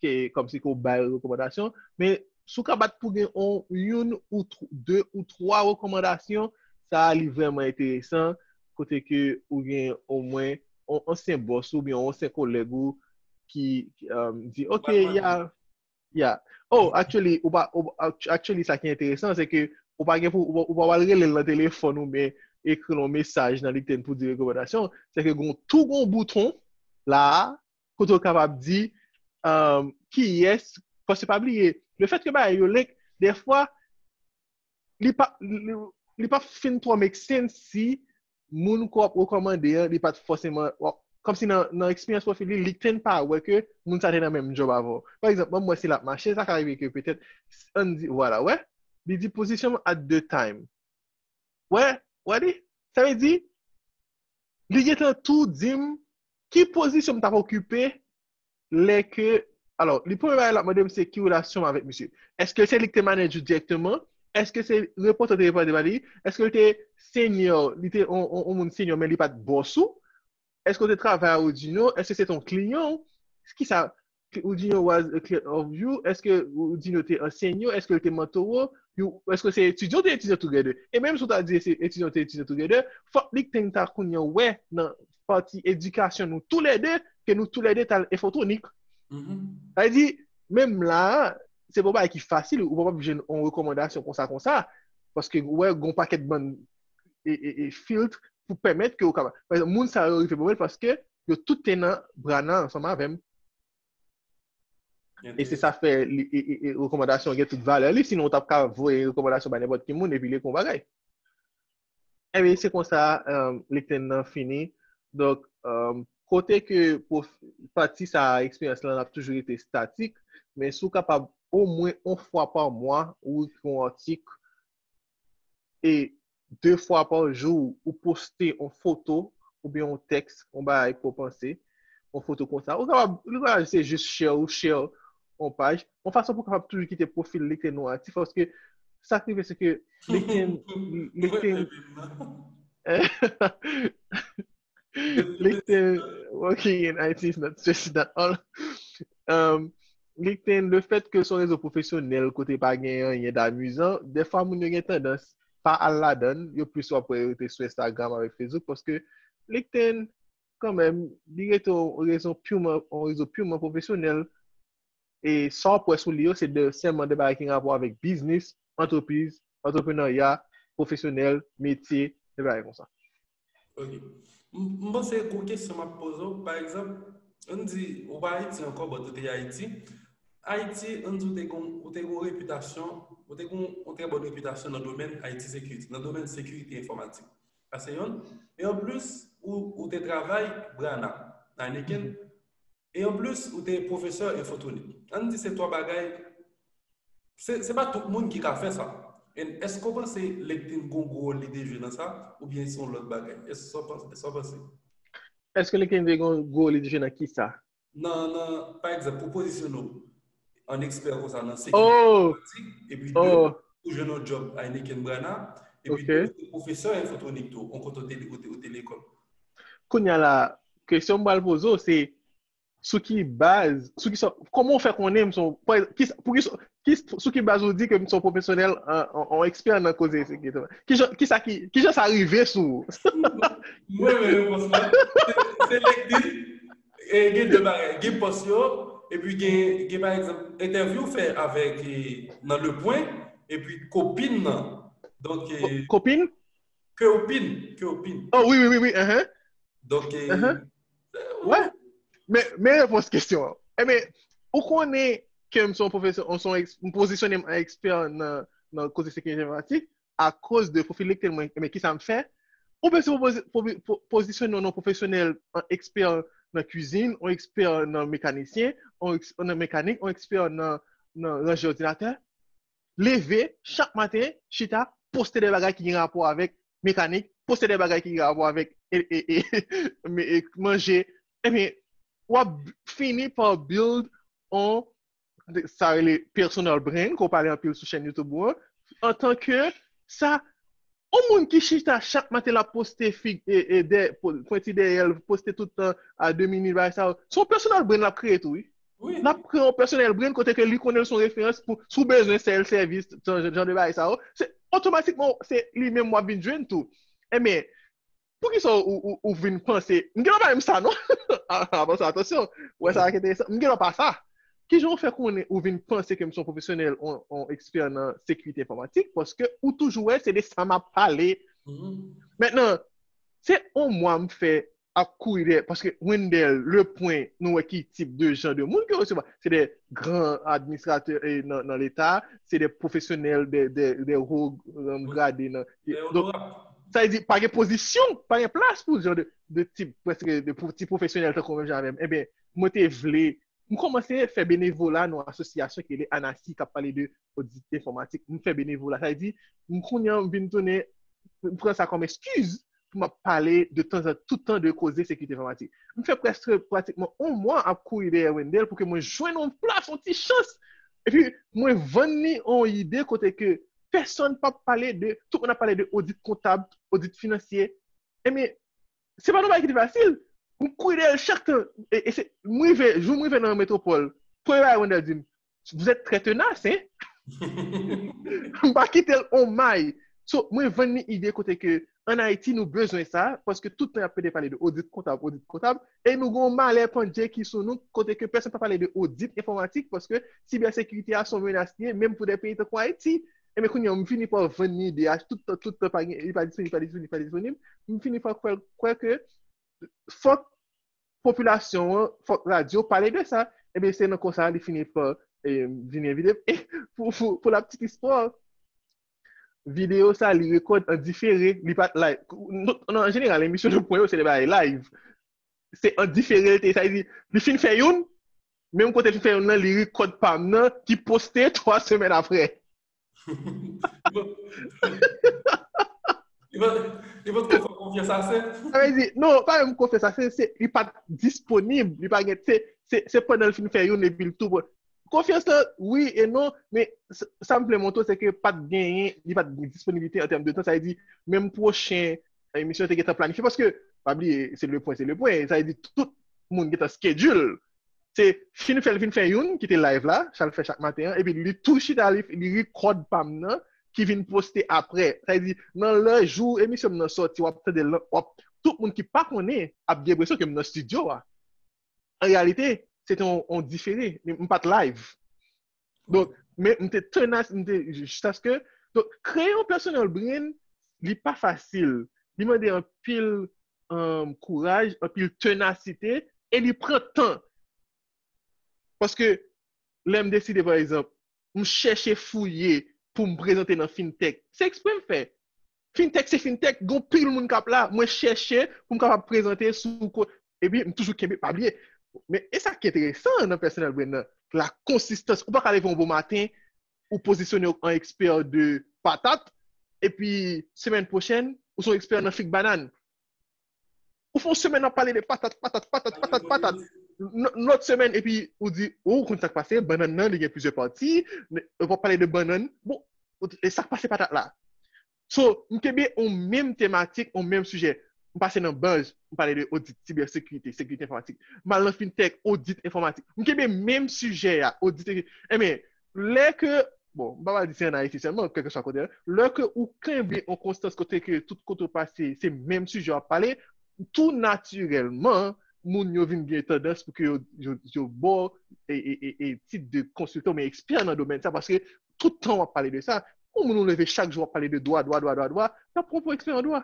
ke, kòmsi ke w bay rekòmandasyon, men si w ka bat pou gen on, youn ou tw- de ou twa rekòmandasyon, sa a li vrèman enteresan, kote ke ou gen omwen on ansyen bòs ou oubyen on ansyen kolèg ou ki, ki, um, di, ok, yeah, yeah. Oh, actually, ou pa, ou, act- actually, sa ki enteresan, se ke ou pa gen pou, ou pa, ou pa pral rele l nan telefòn oubyen ekri l yon mesaj nan LinkedIn pou di rekòmandasyon, se ke gon, tou gon bouton la, kote w kapab di, um, kiyès, paske pa bliye, le fèt ke bagay yo link, dèfwa, li pa, li, li pa fin twò make sense si moun ke w ap rekòmande an, li pa t fòseman, w ap- kòmsi nan, nan eksperyans pwofil li, LinkedIn pa wè ke moun sa te nan menm job avè w. Pa egzanp, mwen, mwen, si l ap mache, sa ka rive ke petèt, ann di, vwala, wè, li di position at the time. Wè, wè li? Sa vle di, li gentan tou di m ki pozisyon m t ap okipe lè ke, alò, li premye bagay l ap mande m se ki relasyon m avèk misye. Èske se li ki te manage ou dirèkteman? Èske se repòtè te repòte ba li? Èske l te senior, li te on, on, on moun senior, men li pa t bòs ou? Èske w te travay a Woodino? Èske se te yon kliyan w? Kisa, Woodino was a client of you? Èske Woodino te anseye w? Èske l te mantore w? Èske se etidyan w te etidye together? E menm si w ta di se etidyan w te etidye together, fòk li te ta konnen wè nan pati edikasyon nou toulède ke nou toulède t al enfotwonik. Sa vle di, menm la, se pa yon bagay ki fasil, ou pa p ap jwenn yon rekòmandasyon konsa konsa, paske ou wè gon pakèt bann e, e, e filt pou pèmèt ke ou kapab. Pa egzanp, moun sa yo rive ba mwen paske yo tout te nan Brana ansanm avè m. E se sa fè li, e, e, e rekòmandasyon gen tout valè li, sinon ou t ap ka voye rekòmandasyon ba nenpòt ki moun epi li ekri yon bagay. Ebyen, se konsa, um, LinkedIn nan fini. Donk, um, kote ke pwof- pati sa a eksperyans lan ap toujou rete statik, men si w kapab omwen yon fwa pa mwa ou ekri yon atik e de fwa pa jou, ou poste yon foto, oubyen yon tèks, yon bagay ke w panse, yon foto konsa. Ou kapab, ou kapab se jis share, ou share yon paj, yon fason pou w kapab toujou kite pwofil LinkedIn ou aktif, paske sa k rive, se ke LinkedIn, LinkedIn, LinkedIn, working in I T is not stressful at all. Um, LinkedIn, le fèt ke se yon rezo pwofesyonèl kote pa gen anyen damizan, dèfwa moun yo gen tandans pa al ladan l, yo plis w ap wè yo rete sou Instagram avèk Facebook, paske LinkedIn, kanmenm, li rete yon rezo purman, yon rezo purman pwofesyonèl. E sa w ap wè sou li yo, se de, sèlman de bagay ki gen rapò avèk biznis, antrepriz, antreprenarya, pwofesyonèl, metye, de bagay konsa. Ok. M m panse gon kesyon m ap poze w, pa egzanp, ann di, ou pa Ayiti ankò, but ou te Ayiti. Ayiti, ann di, ou te gon, ou te gon repitasyon, ou te gon yon trè bòn repitasyon nan domèn I T security, nan domèn sekirite enfòmatik. Sa se yonn. E anplis, ou, ou te travay Brana, Heineken. E anplis, ou te pwofesè enfotwonik. Ann di se twa bagay, se, se pa tout moun ki ka fè sa. And èske w panse LinkedIn gon gwo wòl li te jwe nan sa, oubyen se yon lòt bagay? Èske sa w panse? Èske w panse? Èske LinkedIn te gon gwo wòl li te jwe nan kisa? Nan, nan, pa egzanp, pou pozisyone w an ekspè konsa nan sekirite enfòmatik, epi de, ou jwenn yon djòb Heineken Brana, epi de, ou te pwofesè enfotwonik tou, yon kote ou te, ou te, ou te lekòl. Kounye a la, kesyon m pral poze w, se sou ki baz, sou ki sa, kòman w fè konnen m se yon, pa egzanp, ki sa, pou ki sa, ki, sou ki baz ou di ke m se yon pwofesyonèl, yon, yon, yon ekspè nan koze sekirite? Ki jan, ki sa ki, ki jan sa rive sou ou? Mwen menm repons lan, se, se LinkedIn, e gen de bagay, gen pòs yo, epi gen, gen pa egzanp, entèvyou w fè avèk, e, nan Le Point, epi kopin nan. Donk, e, Kopin? Kopin, kopin. Oh, wi, wi, wi, wi, enhen. Donk, e, Enhen. Wè. Men, men repons kesyon an. Enben, ou konnen ke m se yon pwofesyon, m se yon eks-, m pozisyone m an ekspè nan, nan koze sekirite enfòmatik akoz de pwofil LinkedIn mwen, men kisa m fè? Ou bezwen pozi-, pozi-, po-, pozisyone w nan pwofesyonèl, an ekspè nan kwizin, an ekspè nan mekanisyen, an eks-, nan mekanik, an ekspè nan, nan ranje òdinatè. Leve chak maten, chita, poste de bagay ki gen rapò avèk mekanik, poste de bagay ki gen rapò avèk e, e, e, me- e, manje. Ebyen, w ap fini pa build on, sa rele personal brand, ke w pale anpil sou chèn YouTube ou an, antanke sa, yon moun ki chita chak maten l ap poste fig, e, e, dè, po- pwenti dèyè l, poste tout tan a de minit, bagay sa yo. Se yon personal brand l ap kreye tou, wi. Wi. L ap kreye yon personal brand kote ke li konnen l se yon referans pou, si w bezwen sèl sèvis, jan, jan de bagay sa yo, se otomatikman, se li menm w ap vin jwenn tou. Enben, poukisa ou, ou, ou vin panse, m gen dwa pa menm sa, non? Avan sa, atansyon, ou wè sa ki enteresan, m gen dwa pa sa. Kijan w fè konnen ou vin panse ke m se yon pwofesyonèl, yon, yon ekspè nan sekirite enfòmatik? Paske ou toujou wè se de sa m ap pale. Mentnan, se yon mwa m fè ap kouri dèyè, paske Wendell, Le Point, nou wè ki tip de jan de moun ke yo resevwa. Se de gran administratè, e, nan, nan Leta, se de pwofesyonèl, de, de, de wo, um, grade nan. Donk, sa vle di, pa gen pozisyon, pa gen plas pou jan de, de tip, prèske de pwo- ti pwofesyonèl tankou menm jan avè m. Ebyen, mwen te vle, m kòmanse fè benevola nan yon asosyasyon ki rele ANACI, k ap pale de odit enfòmatik. M fè benevola. Sa vle di, m kounye a, m vin tounen, m pran sa kòm eskiz pou m ap pale de tanzantan, tout tan de koze sekirite enfòmatik. M fè prèske pratikman yon mwa ap kouri dèyè Wendell pou ke mwen jwenn yon plas, yon ti chans. Epi, mwen vann li yon ide kote ke pèsonn p ap pale de, tout moun ap pale de odit kontab, odit finansye. Ebyen, se pa yon bagay ki te fasil. M kouri dèyè l chak tan. E, e se, m rive, jou m rive nan metwopòl, premye bagay Wendell di m, vous êtes très tenace, hein? M pa kite l on may. So, mwen vann li ide kote ke ann Ayiti, nou bezwen sa, paske tout tan y ap pede pale de odit kontab, odit kontab, e nou gen yon malè pandye ki sou nou, kote ke pèsonn pa pale de odit enfòmatik, paske sibèsekirite a se yon menas li ye, menm pou de peyi tankou Ayiti. Ebyen, kounye a, m fini pa vann li ide a, tout tan, tout tan, pa gen, li pa disponib, pa disponib, pa disponib. M fini pa kwè, kwè ke fòk popilasyon an, fòk radyo pale de sa. Ebyen, se nan konsa li fini pa, e, vin envite m. E pou, pou, pou la petite histoire, videyo sa, li rekòd an difere, li pa t live. Nan, an jeneral, emisyon de pwen yo, se de bagay live. Se an difere l te ye. Sa vle di, li fin fè youn, menm kote l fin fè youn nan, li rekòd pa m nan, ki poste twa semèn apre. Li pa, li pa t ko fè konfyans ase. Sa vle di, non, pa menm konfyans ase, se, li pa t disponib, li pa gen, se, se, se pandan l fin fè youn epi l tou. Konfyans lan, wi e non, men sa, sa m vle montre w, se ke pa t genyen, li pa t gen disponibilite an tèm de tan, sa vle di, menm pwochen emisyon te gentan planifye, paske, pa bliye, se le pwen, se le pwen, sa vle di, tout moun gentan schedule. Se fin fè l vin fè youn ki te live la, sa l fè chak maten an, epi li tou chita, li, li record pa m nan, ki vin poste apre. Sa vle di, nan lè jou emisyon m nan sòti, w ap tande l, w ap, tout moun ki pa konnen ap gen enpresyon ke m nan estidyo a. An reyalite, se te yon, yon difere, m pa t live. Donk, men m te tenas, m te, jiskaske, donk, kreye yon personal brand, li pa fasil. Li mande anpil um, kouraj, anpil tenasite, e li pran tan. Paske, lè m deside, pa egzanp, m chèche fouye pou m prezante nan fintech. Se eksprè m fè. Fintech se fintech, gon pil moun k ap la, mwen chèche pou m kapab prezante sou ko-, epi m toujou kenbe, pa bliye. Men e sa ki enteresan nan personal brand nan, la konsistans. Ou pa ka leve yon bon maten, ou pozisyone w an ekspè de patat, epi semèn pwochèn, ou se yon ekspè nan fig banann. Ou fè yon semèn ap pale de patat, patat, patat, patat, patat. N- Lòt semèn, epi ou di, oh, ou konn sa k pase, bannann nan, li gen plizyè pati, ou ap pale de bannann. Bon, e sa k pase patat la. So, m kenbe yon menm tematik, yon menm sijè. M pase nan Banj, m pale de odit, sibersekirite, sekirite enfòmatik. M al nan fintech, odit enfòmatik. M kenbe menm sijè a, odit. Enben, lè ke, bon, m pa pral di se an Ayiti sèlman, kèlkeswa kote, lè ke ou kenbe yon konstans kote ke tout kote w pase, se menm sijè w ap pale, tou natirèlman, moun yo vin gen tandans pou ke yo, yo, yo ba w e, e, e, e tit de konsiltan oubyen ekspè nan domèn sa, paske tout tan w ap pale de sa. Yon moun ou leve chak jou w ap pale de dwa, dwa, dwa, dwa, dwa, y ap pran w pou ekspè an dwa.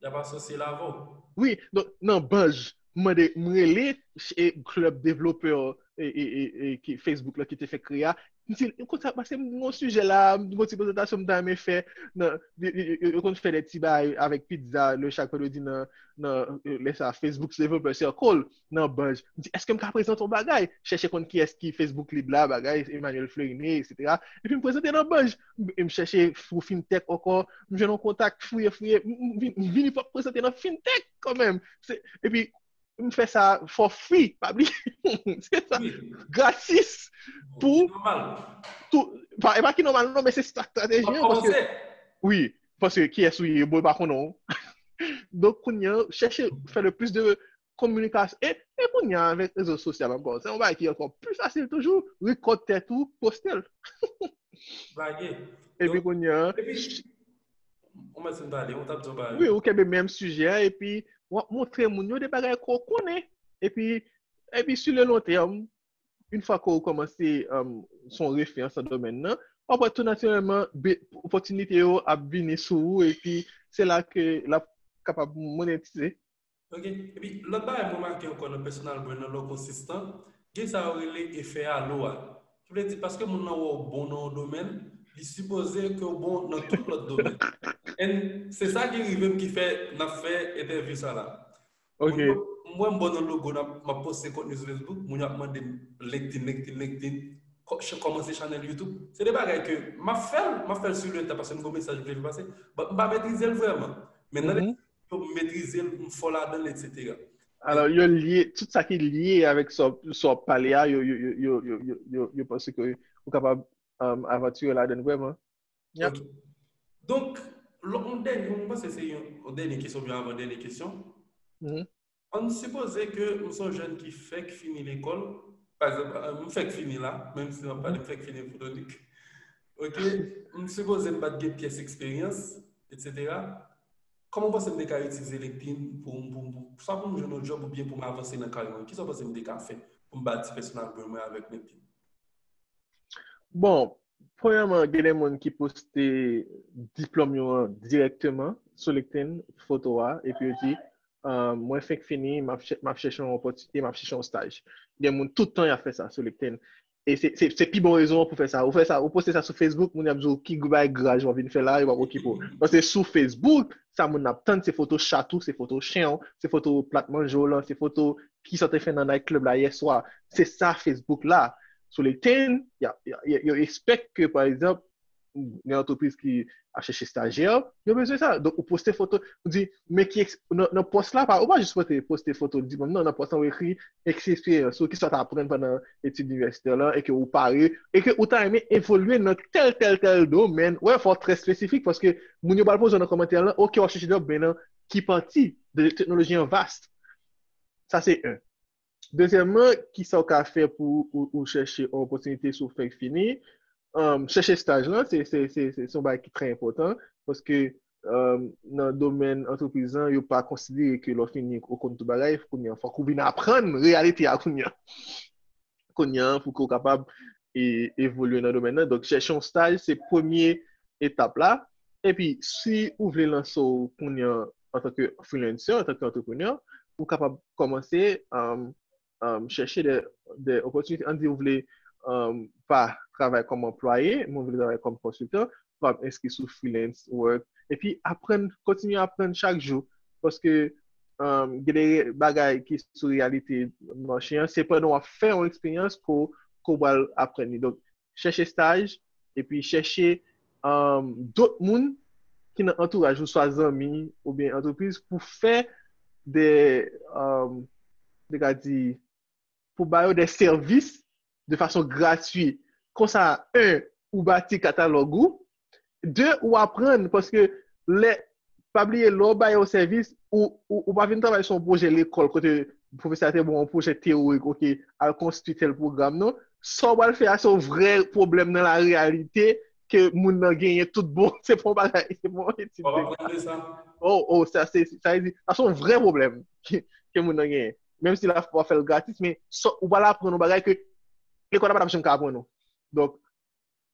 Y ap asosye l avè w. Wi, donk nan Banj, m mande, m rele e klèb devlopè e, e, e, e, ki Facebook la ki te fèk kreye a. M di, "Ou konn sa k pase, m gen yon sijè la, m gen yon ti prezantasyon m ta renmen fè." Nan, yo, yo, yo, yo konn fè de ti bagay avèk pizza le chak vandredi nan, nan, lè sa, Facebook Developer Circle, nan Banj. M di, "Èske m ka prezante yon bagay?" Chèche konn kiyès ki Facebook lead la, bagay, Emmanuel Fleurinet, etsetera. Epi m prezante nan Banj. M, m chèche pou fintech ankò, m jwenn yon kontak, fouye, fouye, m, m vin, m vini pou prezante nan fintech kanmenm. Se, epi, m fè sa for free, pa bliye. Se sa, gratis, pou tou, pa, e pa ki nòmal non, men se strateji an, paske, wi, paske kiyès ou ye, bon, e pa konnen w. Donk, kounye a, chèche fè le plis de kominikasyon. E, e kounye a, avèk rezo sosyal ankò, se yon bagay ki ankò pli fasil toujou, rekòd tèt ou, poste l. Lage. Epi kounye a, epi, ou mèt fin pale, ou t ap di yon bagay. Wi, ou kenbe menm sijè a, epi w ap montre moun yo de bagay ke w konnen. Epi, epi, sur le long terme, yon fwa ke w kòmanse, um, se yon referans nan domèn nan, w ap wè tou natirèlman, be-, opòtinite yo ap vini sou ou, epi se la ke l ap kapab monetize. Ok. Epi, lòt bagay m remake ankò nan personal brand nan, lè w konsistan, gen sa yo rele efè halo a. Ki vle di, paske moun nan wè w bon nan yon domèn, li sipoze ke w bon nan tout lòt domèn. And se sa ki rive m ki fè n ap fè entèvyou sa la. Ok. Moun yo, m wè m bon nan logo, n ap, m ap poste kontni sou Facebook, moun yo ap mande m LinkedIn, LinkedIn, LinkedIn. Kò-, ch-, kòmanse chanèl YouTube. Se de bagay ke m ap fè l, m ap fè l sou le ta, paske m gon mesaj m vle fè pase. But m pa metrize l vrèman. Men nan lè yo metrize l, m fò ladan l, etsetera. Alò, yo lye, tout sa ki lye avèk sa w, sa w ap pale a, yo, yo, yo panse ke ou kapab, um, avantire ladan l vrèman. Yep. Ok. Donk, lò-, yon dènye, m panse se yon, yon dènye kesyon, oubyen avan dènye kesyon. Mhm. Ann sipoze ke m se yon jèn ki fèk fini lekòl, pa egzanp, euh, m fèk fini la, menm si m ap pale, m fèk fini Photonik. Ok, m sipoze m pa t gen pyès eksperyans, etsetera. Kòman w panse m te ka itilize LinkedIn pou, pou, pou, swa pou m jwenn yon djòb oubyen pou m avanse nan karyè mwen? Kisa w panse m te ka fè pou m bati personal brand mwen avèk LinkedIn? Bon, premyèman, gen de moun ki poste diplòm yo an dirèkteman sou LinkedIn, foto a, epi yo di, "Ah, mwen fenk fini, m ap chè-, m ap chèche yon opòtinite, m ap chèche yon staj." Gen moun tout tan y ap fè sa sou LinkedIn. E se, se, se pi bon rezon an pou fè sa. Ou fè sa, ou poste sa sou Facebook, moun y ap di w, "Ki bagay graj w ap vin fè la, yo p ap okipe w." Paske sou Facebook, sa moun ap tann, se foto chat ou, se foto chen w, se foto plat manje w lan, se foto kisa w te fè nan night club la yè swa. Se sa Facebook la. Sou LinkedIn, y a, y a, y a, yo expect ke, pa egzanp, gen antrepriz ki ap chèche stajyè, yo bezwen sa. Donk, ou poste foto, ou di, men ki eks- nan, nan pòs la, pa, ou pa jis poste, poste foto diplòm, non, nan pòs la, ou ekri eksperyans ou, kisa w t aprann pandan etid inivèsitè la, e ke ou pare, e ke ou ta renmen evolye nan tèl, tèl, tèl domèn. Wè, fò w trè espesifik, paske moun yo pral poze w nan kòmantè lan, oke, w ap chèche djòb, men nan ki pati de teknoloji an vast? Sa se en. Dezyèmman, kisa w ka fè pou ou, ou chèche yon opòtinite si w fèk fini? Um, chèche staj lan, se, se, se, se, se yon bagay ki trè enpòtan, paske um, nan domèn antrepriz lan, yo pa konsidere ke lè w fini, ou konn tout bagay, kounye a, fòk ou vin aprann reyalite a kounye a. Kounye a, pou ke w kapab e, evolye nan domèn nan. Donk, chèche yon staj, se premye etap la. Epi, si ou vle lanse w kounye a antanke freelancer, antanke antreprenè, ou kapab kòmanse um, um, chèche de, de opòtinite. Ann di ou vle um, pa travay kòm anplwaye, men ou vle travay kòm konsiltan, ou kapab enskri sou freelance work. Epi aprann, kontinye aprann chak jou. Paske um, gen de bagay ki sou reyalite mache an, se pandan w ap fè yon eksperyans ke w pral aprann li. Donk, chèche staj, epi chèche um, dòt moun ki nan antouraj ou, swa zanmi oubyen antrepriz, pou fè de, um, de ka di, pou ba yo de sèvis de fason gratwi. Konsa, en, ou bati katalòg ou, de, ou aprann, paske lè, pa bliye, lè w ba yo sèvis, ou, ou, ou pa vin travay sou yon pwojè lekòl, kote pwofesè a te ba w yon pwojè teyorik, oke, al konstwi tèl pwogram, non. Sa w pral fè a, se yon vrè pwoblèm nan la reyalite ke moun nan genyen tout bon. Se pa yon bagay, se pa yon etid. Ou aprann de sa. Oh, oh, sa se, sa vle di, sa se yon vrè pwoblèm ke, ke moun nan genyen. Menm si la, w ap fè l gratis, men sa, ou pral aprann yon bagay ke lekòl la pa t ap janm ka aprann ou. Donk,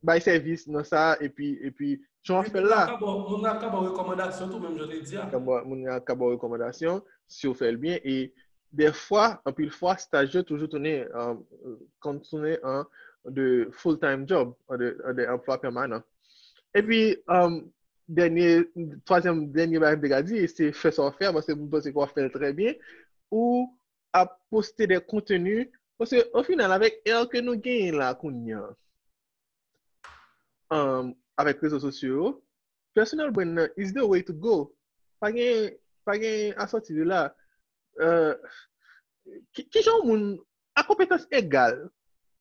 bay sèvis nan sa, epi, epi, jan w ap fè l la. Moun nan ap ka ba w rekòmandasyon tou, menm jan w te di a. Moun nan ap ka ba w rekòmandasyon, si w fè l byen, e dèfwa, anpil fwa, staj yo toujou tounen, um, konn tounen an de full time job, an de, an de anplwa pèmanan. Epi, um, dènye, twazyèm, dènye bagay m te ka di, se fè sa w fè a, paske m panse ke w ap fè l trè byen, ou ap poste de konteni, paske o final, avèk era ke nou genyen la kounye a, um, avèk rezo sosyo yo, personal brand nan is the way to go. Pa gen, pa gen asòti de la. Uh, ki, ki jan moun a konpetans egal,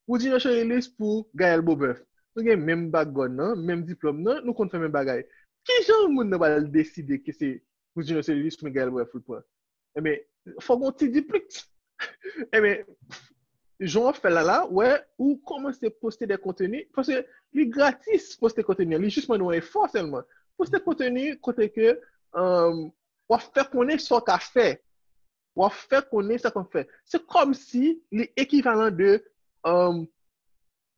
Woodjino Cherilis pou Gaël Beaubœuf? Nou gen menm background nan, menm diplòm nan, nou konn fè menm bagay. Ki jan moun nan pral deside ke se Woodjino Cherilis oubyen Gaël Beaubœuf pou l pran? Ebyen, fòk yon ti diplik. Ebyen, jan w ap fè l la, la, wè, ou kòmanse poste de konteni, paske li gratis poste konteni, li jis mande yon efò sèlman. Poste konteni kote ke, um, w ap fè konnen sa w ka fè. W ap fè konnen sa w ka fè. Se kòmsi li ekivalan de, um,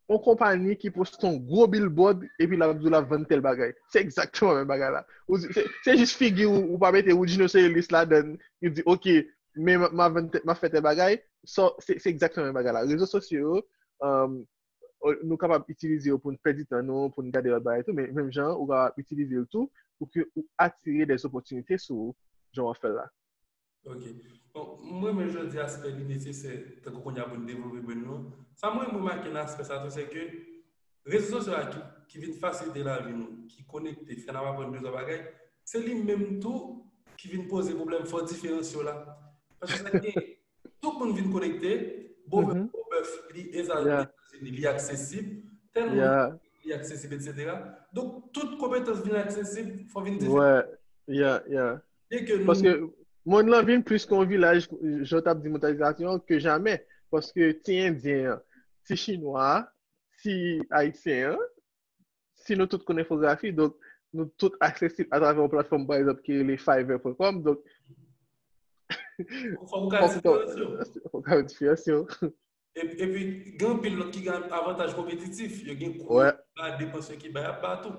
yon konpayi ki poste yon gwo billboard epi l ap di w l ap vann tèl bagay. Se egzakteman menm bagay la. Ou, se, se jis figi w, ou pa mete Woodjino Cherilis ladan, yo di, oke, men m, m ap vann tè-, m ap fè tèl bagay. So, se, se egzakteman menm bagay la. Rezo sosyo yo, um, nou kapab itilize yo pou n pèdi tan nou, pou n gade lòt bagay tou, men menm jan, ou kapab itilize l tou pou ke ou atire de opòtinite sou ou, jan w ap fè l la. Ok. Bon, mwen menm jodi a, aspè li nesesè, tankou kounye a pou n devlope brand nou. Sa mwen remake nan aspè sa tou, se ke rezo sosyo a ki, ki vin fasilite lavi nou, ki konekte, fè n ap aprann de lòt bagay, se li menm tou ki vin poze pwoblèm fò diferansye w la. Paske sa gen, tout moun vin konekte, Beaubœuf, Beaubœuf, li Etazini, li aksesib, tèl moun li aksesib, etsetera. Donk, tout konpetans vin aksesib, fò vin diferan. Yeah, yeah. Paske monn lan vin plis ke yon vilaj, jan w t ap di, mondyalizasyon, ke jamè. Paske ti Endyen an, ti Chinwa a, ti Ayisyen an, si nou tout konn enfografi, donk nou tout aksesib atravè yon platfòm, pa egzanp, ki rele fiverr point com. Donk, fòk ou ka diferansye w. Fòk ou ka diferansye w. Epi, epi gen anpil lòt ki gen avantaj konpetitif. Yo gen kou ba, depans yo ki bay ap ba tou.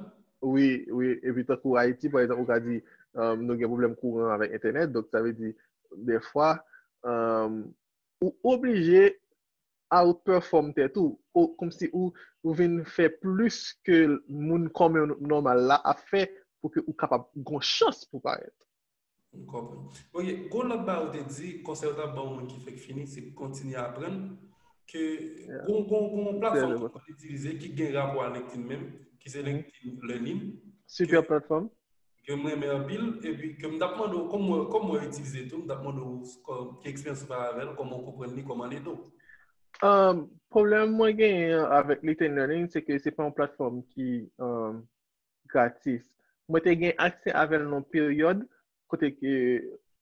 Wi, wi. Epi tankou Ayiti, pa egzanp, ou ka di, um, nou gen pwoblèm kouran avèk entènèt. Donk, sa vle di, dèfwa, um, ou oblije outperform tèt ou, ou, kòmsi ou, ou vin fè plis ke moun kòmen nòmal la ap fè pou ke ou kapab gon chans pou parèt. M konprann. Ok, gon lòt bagay ou te di, konsèy ou t ap ba yon moun ki fèk fini, se kontinye aprann, ke gon, gon, gon platfòm ke w konn itilize ki gen rapò a LinkedIn menm, ki se LinkedIn Learning, Super platform. Ke m renmen anpil, epi ke m t ap mande w, kòm mwen, kòm mwen itilize tou, m t ap mande w ki eksperyans ou pa avè l, kòman w konprann li, kòman l ede w. Um, pwoblèm mwen genyen avèk LinkedIn Learning, se ke se pa yon platfòm ki um, gratis. Mwen te gen aksè avè l nan peryòd kote ke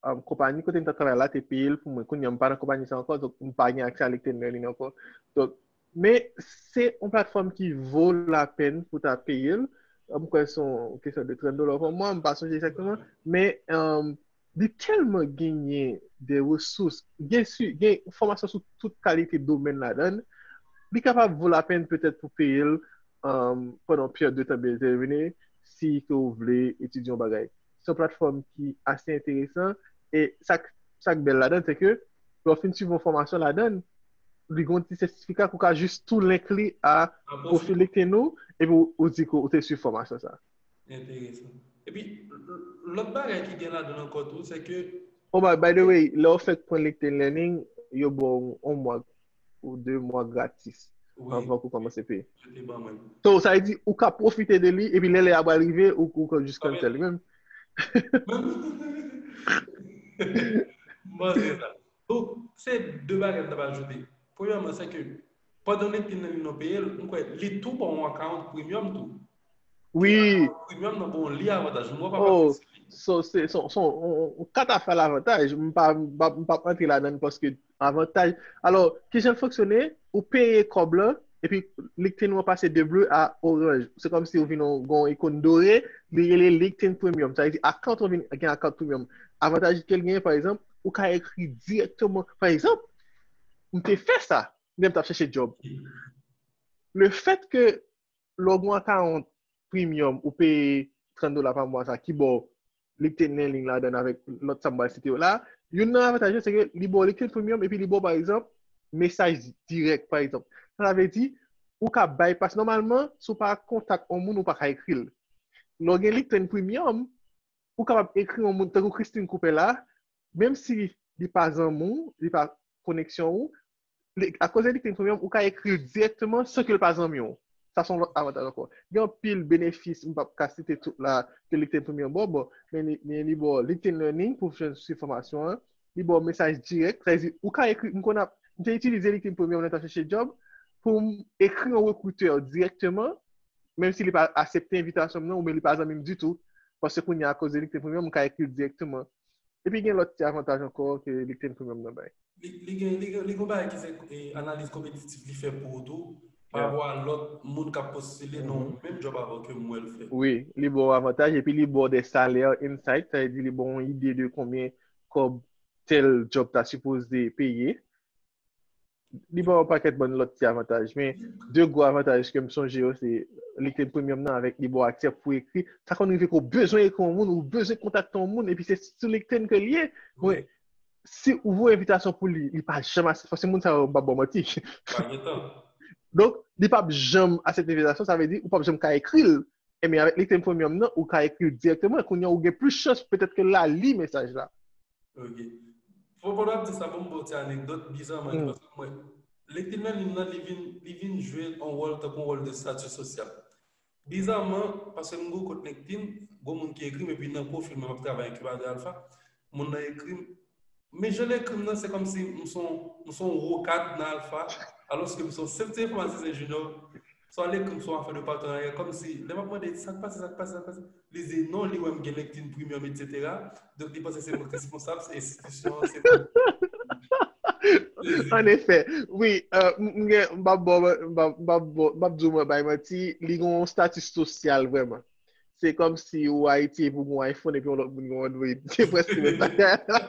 um, konpayi kote m t ap travay la te peye l pou mwen. Kounye a m pa nan konpayi sa ankò, donk m pa gen aksè a LinkedIn Learning ankò. Donk, men se yon platfòm ki vo lapèn pou ta peye l. M kwè se yon kesyon de trant dola pa mwa, m pa sonje egzakteman. Men um, li tèlman genyen de resous, gen, gen fòmasyon sou tout kalite domèn ladan l. Li kapab vo lapèn petèt pou peye l um, pandan yon peryòd de tan byen detèmine si ke w vle etidye yon bagay. Se yon platfòm ki ase enteresan e sa k bèl ladan l se ke lè w fin swiv yon fòmasyon ladan l, li gen yon ti sètifika ke w ka jis tou link li a pwofil LinkedIn ou epi w di ke w te swiv fòmasyon sa. Enteresan. Epi lòt bagay ki gen ladan l ankò tou se ke Oh, by, by the way, lè w fèk pran LinkedIn Learning, yo ba w yon mwa ou de mwa gratis anvan ke w kòmanse peye. So, sa vle di, ou ka pwofite de li, epi lè lè a pral rive, ou, ou ka jis cancel li menm. Bon, se sa. Donk, se de bagay m t ap ajoute. Premyèman, se ke pandan LinkedIn nan li nan peye l, m kwè li tou ba w yon account premium tou. Wi. Premium nan ba w li avantaj. M wè pa pa. So, se yon katafal avantaj. M pa, m pa, m pa antre ladan l paske avantaj. Alò, kijan l fonksyone? Ou peye kòb lan, epi LinkedIn ou an pase de ble a oranj. Se kòmsi ou vin gen yon ikòn dore, li rele LinkedIn Premium. Sa vle di, account ou vin gen account premium. Avantaj ke l genyen, pa egzanp, ou ka ekri dirèkteman. Pa egzanp, m te fè sa lè m t ap chèche djòb. Le fèt ke lè w gen yon account premium, ou peye trant dola pa mwa sa, ki ba w LinkedIn Learning ladan avèk lòt sa m pral site yo la. Youn nan avantaj yo, se ke li ba w LinkedIn Premium epi li ba w, pa egzanp, mesaj dirèk, pa egzanp. Sa vle di, ou ka bypass. Nòmalman, si w pa kontak yon moun, ou pa ka ekri l. Lè w gen LinkedIn Premium, ou kapab ekri yon moun, tankou Christine Cooper la, menm si li pa zanmi w, li pa koneksyon ou, akoz de LinkedIn Premium, ou ka ekri l dirèkteman san ke l pa zanmi w. Sa se yon lòt avantaj ankò. Gen anpil benefis, m p ap ka site tout la, ke LinkedIn Premium ba w, bon, men li ba w LinkedIn Learning pou w jwenn swiv fòmasyon an. Li ba w mesaj dirèk, sa vle di, ou ka ekri, m konn ap, m te itilize LinkedIn Premium lè m t ap chèche djòb, pou m ekri yon rekritè dirèkteman, menm si li pa aksepte envitasyon m nan, oubyen li pa zanmi m ditou, paske kounye a akoz de LinkedIn Premium, m ka ekri l dirèkteman. Epi gen lòt ti avantaj ankò ke LinkedIn Premium nan bay. Li, li gen, li gen, li gen bagay ki se eh, analiz konpetitif li fè pou ou tou, pa rapò a lòt moun k ap postile nan menm djòb avè w ke m wè l fè. Wi, li ba w avantaj epi li ba w de salè insight, sa vle di li ba w yon ide de konbyen kòb tèl djòb ta sipoze peye. Li ba w yon pakèt bann lòt ti avantaj, men de gwo avantaj ke m sonje yo se LinkedIn Premium nan avèk li ba w aksè pou ekri. Sa konn rive ke w bezwen ekri yon moun, ou bezwen kontakte yon moun, epi se sou LinkedIn ke l ye. Mwen, si ou voye envitasyon pou li, li pa janm aksepte, paske moun sa yo, m p ap ba w manti. Donk, li p ap janm aksepte envitasyon, sa vle di ou p ap janm ka ekri l. Ebyen, avèk LinkedIn Premium nan, ou ka ekri l dirèkteman. Kounye a, ou gen plis chans petèt ke l a li mesaj la. Ok. Fò pandan w ap di sa, ban m ba w ti anekdòt, bizarman, paske mwen, LinkedIn nan, li, li vin, li vin jwe yon wòl tankou yon wòl de stati sosyal. Bizarman, paske m gwo kot LinkedIn, gwo moun ki ekri m, epi nan pwofil mwen, m ap travay Incubator Alpha, moun nan ekri m, men jan l ekri m nan, se kòmsi m se yon wokad nan Alpha, alòske m se yon senp ti enfòmatisyen junior. Sa l ekri m se yon afè de patenarya, kòmsi lè m ap mande sa k pase, sa k pase, sa k pase, li di non, li wè m gen LinkedIn Premium, etsetera. Donk li panse se mwen k responsab, se enstitisyon an, se mwen. An efè, wi, m ap di w mwen bay manti, li gen yon stati sosyal vrèman. Se kòmsi ou Ayiti epi ou gen yon iPhone epi yon lòt moun gen yon Android. Se prèske menm bagay la.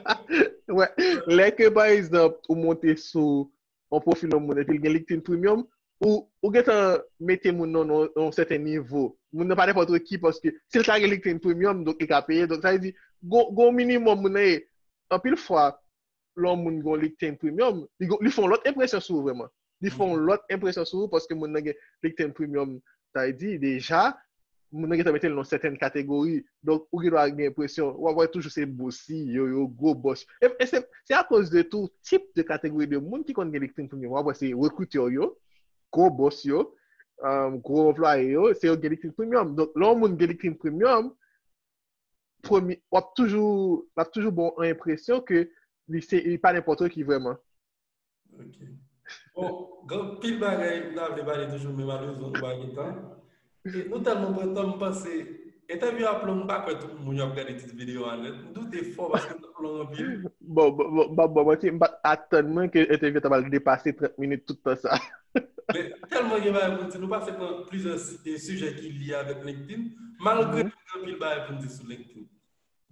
Lè ke pa egzanp ou monte sou yon pwofil yon moun epi l gen LinkedIn Premium, ou, ou gentan mete moun nan yon sèten nivo. Moun nan pa nenpòt ki paske si l ta gen LinkedIn Premium, donk li ka peye. Donk sa vle di, gon minimòm moun nan ye. Anpil fwa, lè yon moun gen yon LinkedIn Premium, li fè yon lòt enpresyon sou ou vrèman. Li fè yon lòt enpresyon sou ou paske moun nan gen LinkedIn Premium, sa vle di deja, moun nan gentan mete l nan yon sèten kategori. Donk, ou gendwa gen enpresyon, w ap wè toujou se boss, C E O yo, gwo bòs. E, e se, se akoz de tou tip de kategori de moun ki konn gen LinkedIn Premium. W ap wè se rekritè yo, gwo bòs yo, um, gwo anplwaye yo, se yo gen LinkedIn Premium. Donk, lè yon moun gen LinkedIn Premium, premye, w ap toujou, l ap toujou ba w enpresyon ke li se, li pa nenpòt ki vrèman. Ok. Bon, gen anpil bagay m ta vle pale toujou, men malerezman nou pa gen tan. E nou tèlman pran tan, m panse entèvyou ap long, m pa kwè tout moun yo ap gade tout videyo a nèt. M doute fò paske l ap long anpil. Bon, bon, bon, bon, bon, manti, m pa t atann mwen ke entèvyou ta pral depase trant minit tout tan sa. Men tèlman gen bagay pou n di, nou pase pran plizyè si- e sijè ki lye avèk LinkedIn, malgre nou gen anpil bagay pou n di sou LinkedIn.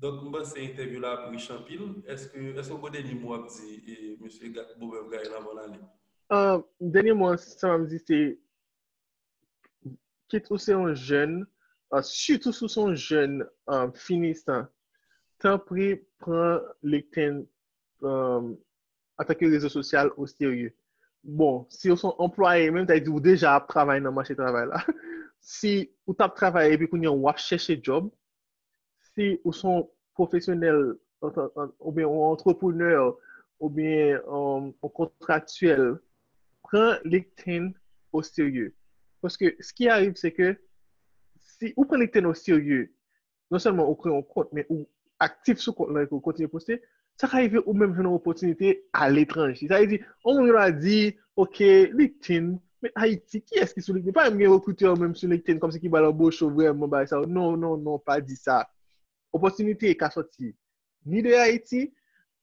Donk, m panse entèvyou la ap rich anpil. Èske, èske w gen dènye mo w ap di, e, mesye Ga- Bobèf Gaël, anvan n ale? Uh, dènye mo, sa m di, se, kit ou se yon jèn, uh, sitou si w se yon jèn uh, finisan, tanpri pran LinkedIn um, antanke rezo sosyal oserye. Bon, si w se yon anplwaye, menm, sa vle di ou deja ap travay nan mache travay la. Si ou t ap travay epi kounye a w ap chèche djòb, si ou se yon pwofesyonèl, antan- an- oubyen yon antreprenè, oubyen um, yon kontraktyèl, pran LinkedIn oserye. Paske, ce qui arrive, c'est que si ou pran LinkedIn oserye, non sèlman ou kreye yon kont, men ou aktif sou kont lan e ke ou kontinye poste, sa ka rive ou menm jwenn yon opòtinite aletranje. Sa vle di, yon moun va di, ok, LinkedIn, men Ayiti, kiyès ki sou LinkedIn? Pa menm gen rekritè menm sou LinkedIn, kòmsi ki pral anboche w vrèman, bagay sa yo. Non, non, non, pa di sa. Opòtinite ka sòti ni de Ayiti,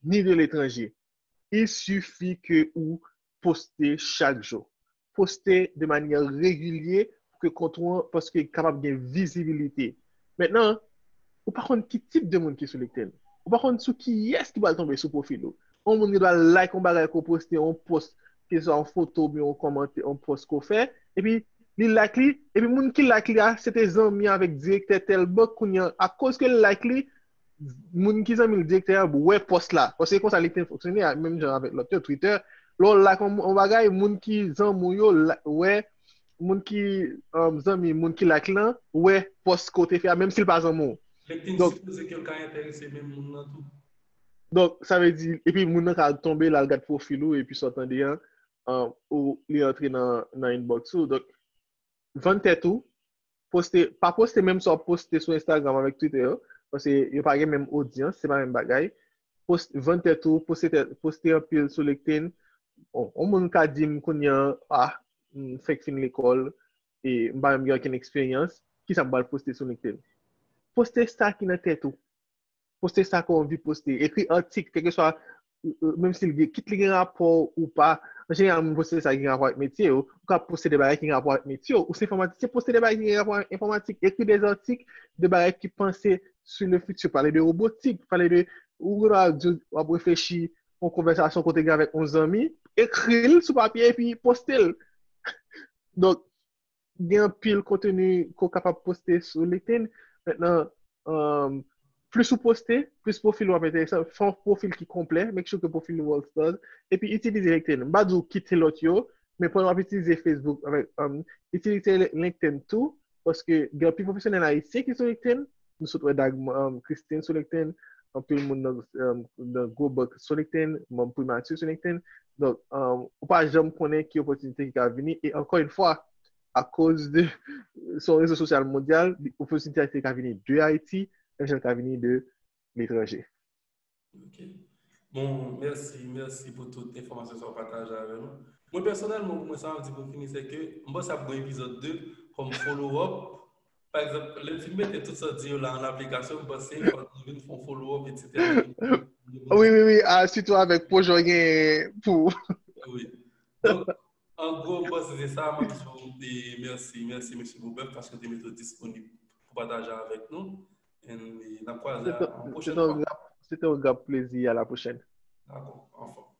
ni de letranje. Il suffit ke ou poste chak jou. Poste de manyè regilye pou ke kont ou an, paske kapab gen vizibilite. Mentnan, ou pa konn ki tip de moun ki sou LinkedIn. Ou pa konn sou kiyès ki pral tonbe sou pwofil ou. Yon moun ki pral like yon bagay ke w poste, yon post, ke swa yon foto oubyen yon kòmantè, yon post ke w fè, epi li like li, epi moun ki like li a, se te zanmi avèk direktè tèl bank, kounye a, akoz ke l like li, moun ki zanmi l direktè a wè post la. Paske se konsa li te fonksyone, menm jan avèk lòt yo, Twitter. Lè w like yon, yon bagay, moun ki zanmi w yo la- wè, moun ki um, zanmi, moun ki like lan, wè post ke w te fè a, menm si l pa zanmi w. LinkedIn sipoze ke l ka enterese menm moun nan tou. Donk, sa vle di, epi moun nan ka tonbe la, l gad pwofil ou, epi sa w tande an, um, ou li antre nan, nan inbox ou. Donk, vann tèt ou, poste, pa poste menm sa w ap poste sou Instagram avèk Twitter yo, paske yo pa gen menm odyans, se pa menm bagay. Post, vann tèt ou, poste, tèt, poste anpil sou LinkedIn. Bon, yon moun ka di m kounye a, ah, m fèk fin lekòl, e m pa menm gen okenn eksperyans, kisa m pral poste sou LinkedIn? Poste sa ki nan tèt ou. Poste sa ke w anvi poste. Ekri atik, kèlkeswa, menm si l gen, kit li gen rapò ou pa. An jeneral, moun poste sa ki gen rapò ak metye yo. Ou ka poste de bagay ki gen rapò ak metye yo. Ou se enfòmatisyen, poste de bagay ki gen rapò ak enfòmatik. Ekri de atik de bagay ki panse sur le futur. Pale de wobotik, pale de, ou gen dwa di w ap reflechi yon konvèsasyon kote gen avèk yon zanmi, ekri l sou papye epi poste l. Donk, gen anpil konteni ke w kapab poste sou LinkedIn. Mentnan, um, plis ou poste, plis pwofil ou ap enteresan. Fè yon pwofil ki konplè, make sure ke pwofil ou all stars. Epi itilize LinkedIn. M pa di w kite lòt yo, men pandan w ap itilize Facebook, avèk, um, itilize LinkedIn tou, paske gen anpil pwofesyonèl ayisyen ki sou LinkedIn. Nou sot wè Dag, um, Christine sou LinkedIn, anpil moun nan, um, nan gwo bank sou LinkedIn, manm Primati sou LinkedIn. Donk, um, ou pa janm konnen ki opòtinite ki ka vini. E ankò yon fwa, akoz de se yon rezo sosyal mondyal, opòtinite ka vini de Ayiti, menm jan l ka vini de letranje. Ok. Bon, mèsi, mèsi pou tout enfòmasyon sa w pataje avè nou. Mwen, pèsonèlman, pou mwen, sa m ap di pou fini, se ke m panse ap gen epizòd de, kòm follow up. Pa egzanp, lè m fin mete tout sa w di yo la an aplikasyon, m panse fòk nou vin fè yon follow up, etsetera. Wi, wi, wi. Ah, sitou avèk pwojè w gen pou. Wi. Donk, an gwo, m panse se sa. M ap di w, e, mèsi, mèsi, mesye Bobèf, paske w te mete w disponib pou pataje avèk nou. E, n ap kwaze an pwochèn fwa. Se te yon gran plezi. À la prochaine. Dakò, anfòm.